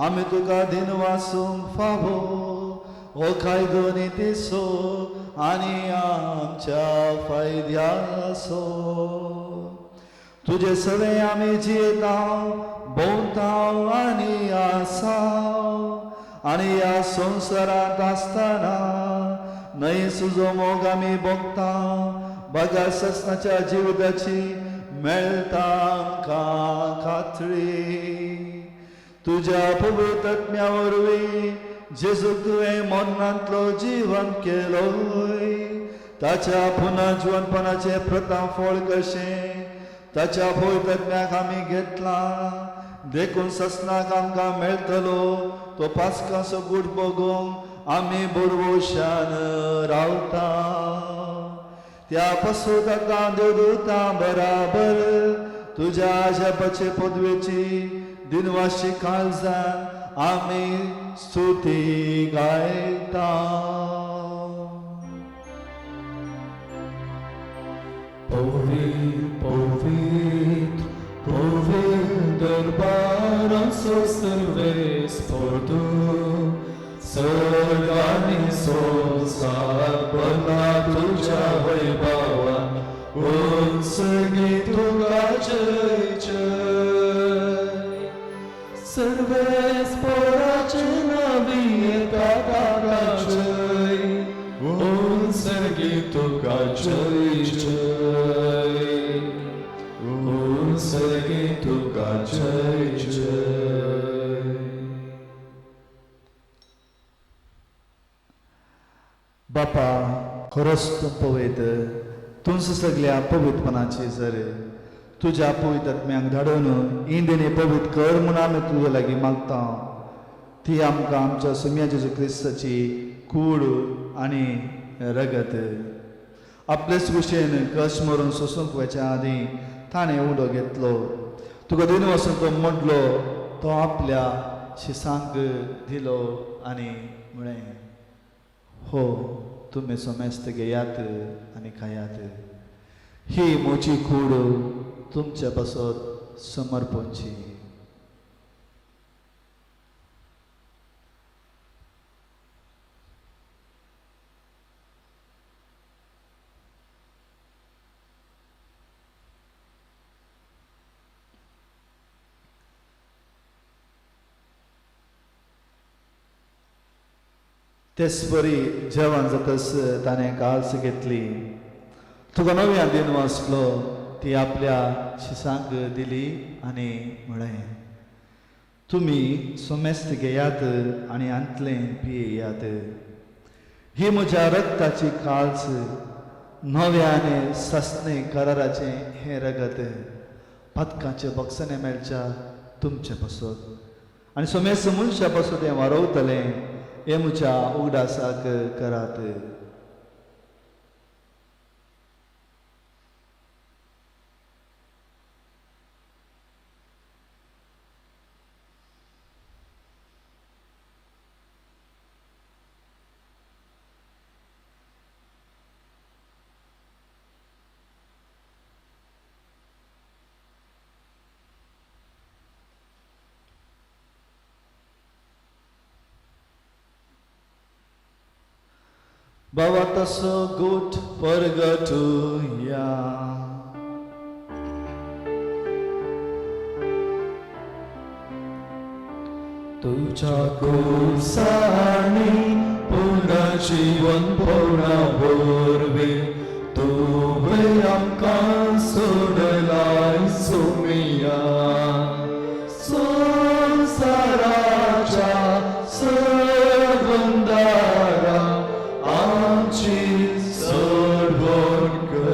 आमी तुका दिनवासूंक फावो. हो कायदो नितीचो आनी आमच्या फायद्याचो. तुजे सवे आमी जियेता, भोंवता आनी आसा आनी ह्या संवसारांत आसतना न्हय तुजो मोग आमी भोगता. बगा ससनाच्या जिविताची मेळटा आमकां खात्री. तुज्या पवित्र आत्म्या वरवीं जेजूक तुवें मरणांतलो जिवन केलोय, ताच्या पुनः जिवनपणाचें प्रथम फळ कशें ताच्या पवित्र आत्म्याक आमी घेतलां. देखून ससनाक आमकां मेळटलो तो पास्काचो गूट बगोवंक आमी बरवशान रावता. त्या पसून आतां देवदूतां बराबर तुज्या आशापाचे पदवेची दिनवाशी काळजान आमी स्तुती गायता. पवित्र पवित्र पवित्र दरबाराचो सर्वेस्पर तूं, सर्गांनी संवसार भरला तुज्या वैभवान, उंचगी तुका जय जय. सर्वेस्पराचे नांवी येता ताका जय, उंचगी तुका जय जय, उंचगी तुका जय जय. बापा खरोच तूं पवित्र, तुमचं सगल्या पवित्रपणाची जर तुज्या पवित्र आत्म्यांक धाडून इंदिनी पवित्र कर म्हूण आमी तुजे लागीं मागता. ती आमकां आमच्या सुम्या जेजू क्रिस्ताची कूड आनी रगत आपलेच कुशेन कश मरून सोसूंक वचच्या आदीं ताणें उडो घेतलो, तुका दिन वचून तो मोडलो, तो आपल्या शिसांक दिलो आनी म्हळें, हो तुमी सोमेस्त घेयात आनी खायात, ही म्हजी कूड तुमचे पासत समर्पणची. तेचपरी जेवण जातच ताणें काल्स घेतली, तुका नव्या दिन वाचलो, ती आपल्या शिसांक दिली आनी म्हळें, तुमी सोमेस्त घेयात आनी आंतलें पियेयात, ही म्हज्या रक्ताची काल्स, नव्या आनी सासणे कराराचें हें रगत पातकांचे बक्षणें मेळच्या तुमचे पासत आनी सोमेस्त मनशा पासत हें वारवतलें, हें म्हज्या उगडासाक करात. बाबा तसो गोठ परगटुया. तुझ्या कुसानी पुनर्जीवन पवना वरवीं तुवें आमकां सोडलाय सुमिया, संवसाराच्या सबंदारा आमची सोडवण कर.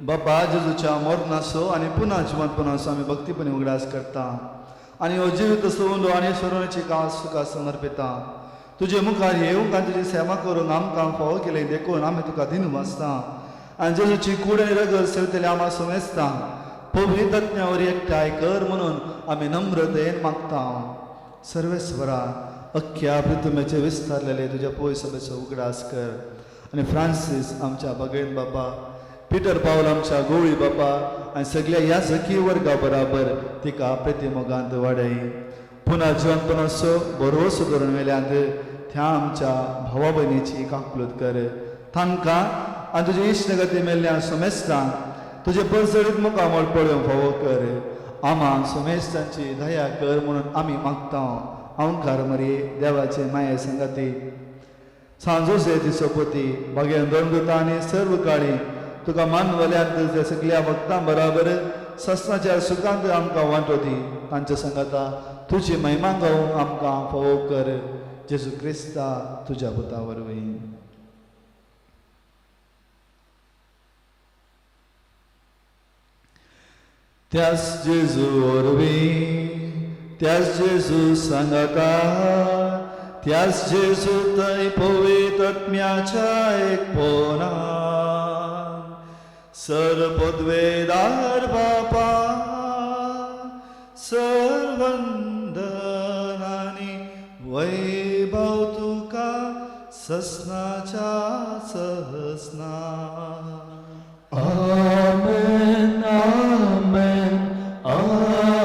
बाबा जेजूच्या मरणाचो आनी पुनः जिवंतपणाचो आमी भक्तीपणी उगडास करता आनी हो जिवीत सोडून आनी सोडवणेची कास तुका समर्पिता. तुजे मुखार येवंक आनी तुजी सेवा करूंक आमकां फावो केली देखून आमी तुका दिनू वाचता आनी जेजूची कूड आनी रगत सेवतले आमा समेजता. पवित्र आत्म्या वरी एकठांय कर म्हणून आमी नम्रतेन मागता. सर्वेस्वरा अख्ख्या पृथ्वीचेर विस्तारलेले तुज्या पयस सभेचो उगडास कर आनी फ्रांसीस आमच्या भगेन बाबा, पिटर पावल आमच्या गोळी बाबा आनी सगळ्या ह्या सखी वर्गा बराबर तिका प्रतिमोगांत वाडय. पुनः जिवंतपणाचो भरवसो करून वेल्यांत त्या आमच्या भावा भयणीची काकलूत कर. तांकां आनी तुजे इश्टगती मेल्ल्या सोमेस्तांक तुजे परजळीत मुखामळ पळोवंक फावो कर. आमा सोमेस्तांची दया कर म्हणून आमी मागता. अंकार मरये देवाचे माये संगाती सांजोसे तिचो पती बागेन दोन आनी सर्व काळी तुका मानवल्यांत त्या सगल्या भक्तां बराबर सस्नाच्या सुखांत आमकां वांटो दी. तांच्या संगाता तुजी महिमा गावूंक आमकां फावो कर. जेजू क्रिस्ता तुज्या पुता वरवीं. त्यास जेजू वरवीं, त्यास जेजू सांगाता, त्यास जेजू थंय पवित्र आत्म्याच्या एकपणान सर पदवेदार बापा सर वंदन आनी वैभव तुका ससनाच्या सहसना. आमेन आमेन आमेन.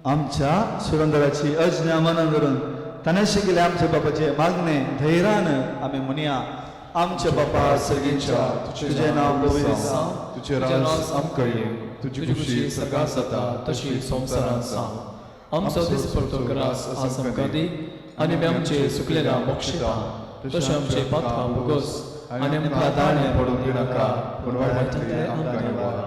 आमच्या सुरंदराची अज्ञा मनान धरून ताणें शिकिल्लें आमच्या बापाचे मागणे धैर्यान आमी म्हणया. आमच्या बापा सर्गीच्या, तुजें नांव पवित्र जावं, तुजें राज आमकां येवं, तुजी खुशी सर्गांत जाता तशी संवसारांत जावं. आमचो दिसपडतो ग्रास आज आमकां दी आनी आमी आमचे सुकलेल्या मोक्षिता तशें आमचे पातकां भोगोस आनी आमकां दाणे पडून दिनाका, पूण वायटांतली आमकां निवार.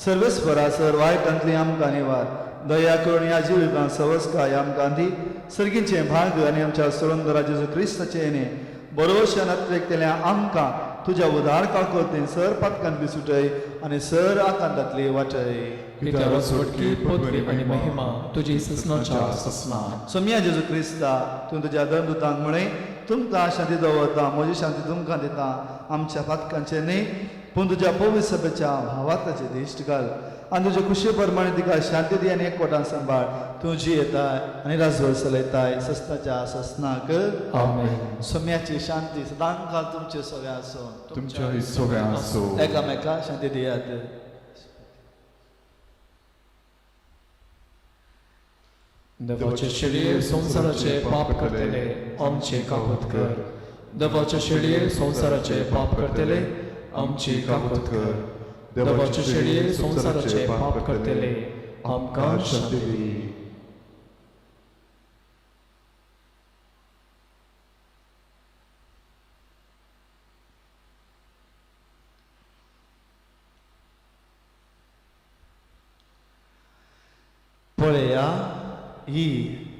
सर्वेस्परा सर वायटांतली आमकां निवार. दया करून ह्या जिवितांत सवस्काय आमकां दी. सर्गीचें भाग आनी आमच्या सुरंदरा जेजू क्रिस्ताचें येणें बरोवशान अत्रेकतल्या आमकां तुज्या उदार काकोतीन सर पातकांतली सुटय आनी सर आकांतांतली वाटय. कित्याक राजवटकी पदवी आनी महिमा तुजी ससनाच्या ससना. सोम्या जेजू क्रिस्ता, तूं तुज्या धर्मदूतांक म्हळें, तुमकां शांती दवरता, म्हजी शांती तुमकां दिता. आमच्या पातकांचें न्ही पूण तुज्या पवित्र सभेच्या भावार्थाचे दिश्ट घाल आनी तुजे खुशे प्रमाणे तिका शांती दी आनी एकवटान सांबाळ. तूं जियेताय आनी राजवट चलयताय ससनाच्या ससनाक. आमेन. सोम्याची शांती सदांकाळ तुमचे सगळ्या आसूं, तुमच्या सगळ्या आसूं. एकामेका शांती दियात. देवाचे शेळये संवसाराचे पाप करतले आमचे काकूत कर. देवाचे शेळये संवसाराचे पाप करतले आमची काकूत कर. देवाचे शेळये संवसाराचे पाप करतले आमकां शांती दी. पळया ही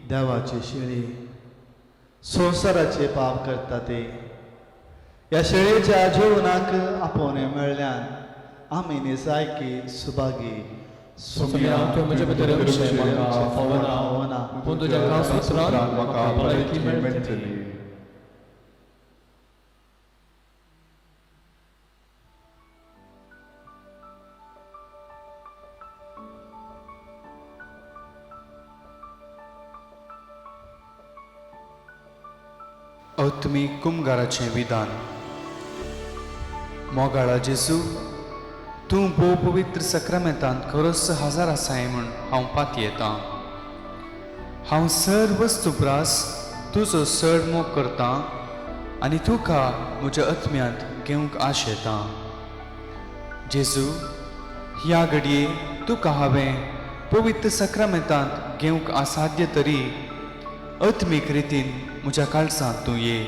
देवाची शेळी संवसाराचे पाप करता ते. ह्या शेळयेच्या जेवणाक आपोवणें मेळ्ळ्यान आमी निसायकी सुभागी. सोम्या तुवें म्हजे भितर येवचें म्हाका फावना, पूण तुज्या खास उतरान म्हाका भलायकी मेळटली. आत्मीक कुमगाराचें विधान. मोगाळा जेजू, तूं भोव पवित्र सक्रामेंतांत खरोच हजार आसाय म्हूण हांव पातयेतां. हांव सर वस्तू प्रास तुजो चड मोग करतां आनी तुका म्हज्या आत्म्यांत घेवंक आशेतां. जेजू, ह्या घडये तुका हांवें पवित्र सक्रामेंतांत घेवंक असाध्य तरी आत्मीक रितीन म्हज्या काळजांत तूं ये.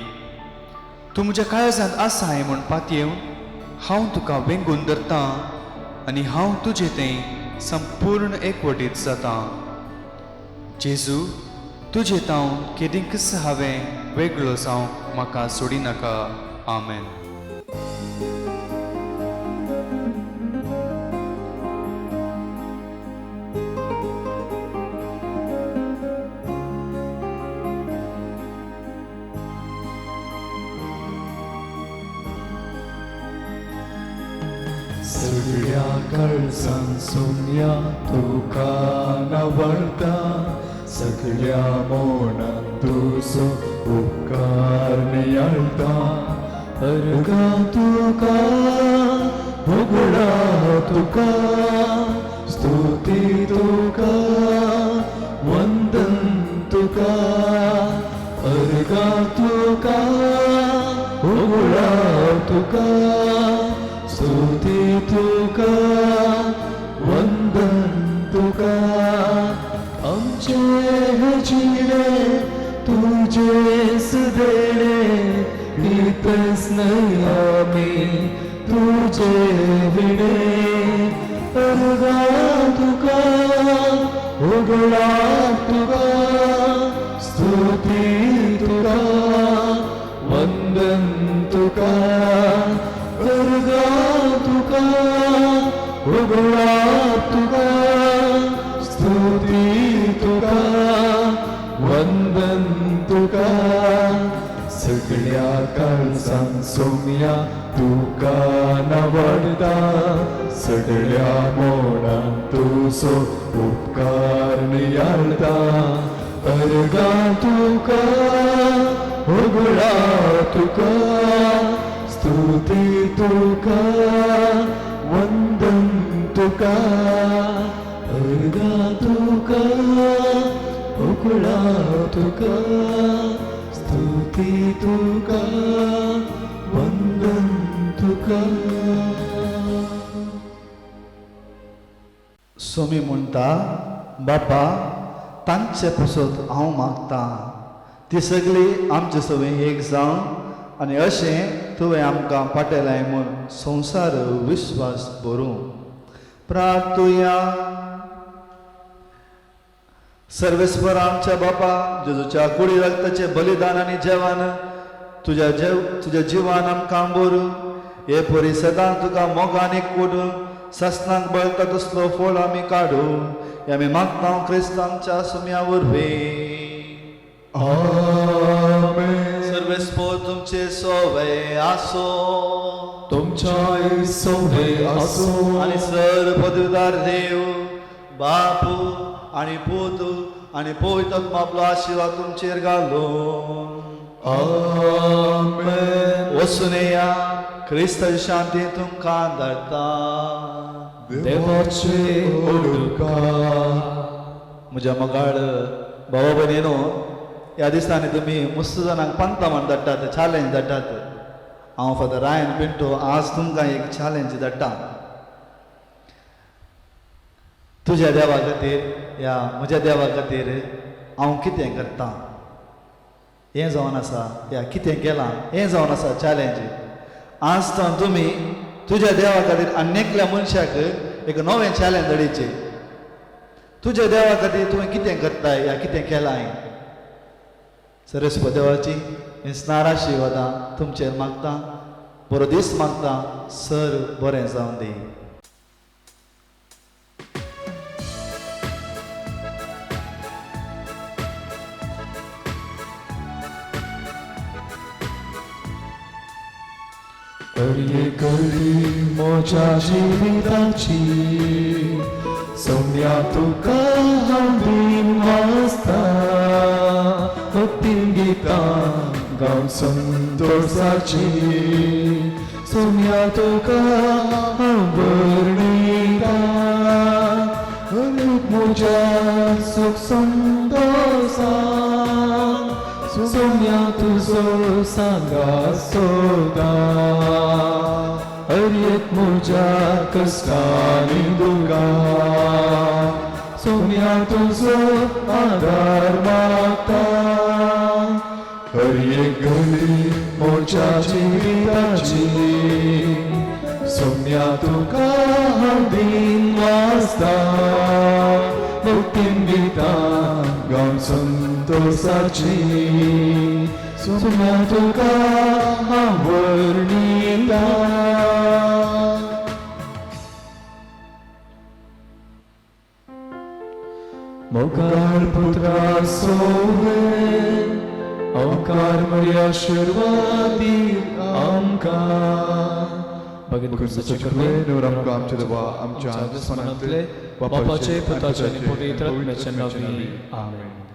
तूं म्हज्या काळजांत आसाय म्हूण पातयेवन हांव तुका वेंगून धरतां आनी हांव तुजे तें संपूर्ण एकवटीत जातां. जेजू, तुजे तावन केदींकच हांवें वेगळो जावंक म्हाका सोडिनाका. आमेन. सगळ्या काळजान सोम्या तुका नवळटा, सगळ्या मनान तुजो उपकार नियाळटा. अर्गां तुका होगळा तुका, स्तुती तुका, वंदन तुका. अर्गां तुका होगळा तुका, स्तुती तुका, वंदन तुका. आमचे हे जिणे तुजेच देणे, इतच न्हय आमी तुजे विणे. अर्गां तुका होगळा तुका, स्तुती तुका, वंदन तुका. अर्गां तुका होगळा तुका, स्तुती तुका, वंदन तुका. सगळ्या काळजान सोम्या तुका नावडटा सगळ्या मोडान तुजो उपकार नियाळटा अर्गां तुका होगळा तुका स्तुती तुका वंदन तुका अर्गां तुका होगळा तुका स्तुती तुका वंदन तुका. सोमी म्हणटा, बापा तांचे पसत हांव मागता ती सगळी आमचे सवय एक जावन आनी अशें तुवें आमकां पाटयलाय म्हूण संवसार विस्वास भरूं. प्रार्थुया. सर्वेस्पर आमच्या बापा जेजूच्या कुडी रक्ताचें बलिदान आनी जेवण तुज्या जिवान आमकां बरूं हे परी सदां तुका मोगान एकवटून ससनाक बळता तसलो फळ आमी काडू हे आमी मागता क्रिस्त आमच्या सुम्या वरवीं. आमेन. सर्वेस्पर तुमचे सोवे आसो तुमच्याय सोवे आसो आनी सर पदवीदार देव बापू आनी पूत आनी पवित्र आपलो आशिर्वाद तुमचेर घालो. आमेन. वचून येया, क्रिस्ताची शांती तुमकां धाडटा. देवाचे ओडुकार. म्हज्या मोगाळ भावा भयणीनो, ह्या दिसांनी तुमी मुस्त जाणांक पंता म्हण धाडटात, चॅलेंज धाडटात. हांव फादर रायन पिंटो आज तुमकां एक चॅलेंज धाडटा. तुज्या देवा खातीर या म्हज्या देवा खातीर हांव कितें करता हें जावन आसा, या कितें केलां हें जावन आसा चॅलेंज. आज तर तुमी तुज्या देवा खातीर आनी एकल्या मनशाक एक नवें चॅलेंज धाडीचें. तुज्या देवा खातीर तुवें कितें करताय या कितें केलां. सरस्वती देवाची स्नार आशिर्वादां तुमचेर मागता, बरो दीस मागता, सर बरें जावन दी. अरये करी म्हज्या जिविताची सोम्या तुका हांव दीन वाचता भक्तीन गितां गावन संतोषाची सोम्या तुका हांव वर्णिता म्हज्या सुख संतोषा सोम्या तुजो सांगा सोदा हर एक म्हज्या कश्टांनी दुखां सोम्या तुजो आदार मागता हर एक घडी म्हज्या जिविताची सोम्या तुका हांव दीन वाचता भक्तीन गितां गावन संतोषाची सोम्या तुका हांव वर्णिता. मोगाळ पुत्रा सोवे ओंकार मर्या आशिर्वादी आमकां. भगत क्रिस्ताचे कृपेन आमकां आमच्या देवा आमच्या मनांतले बापाचे पुताचे आनी पवित्र आत्म्याच्या नांवी. आमेन.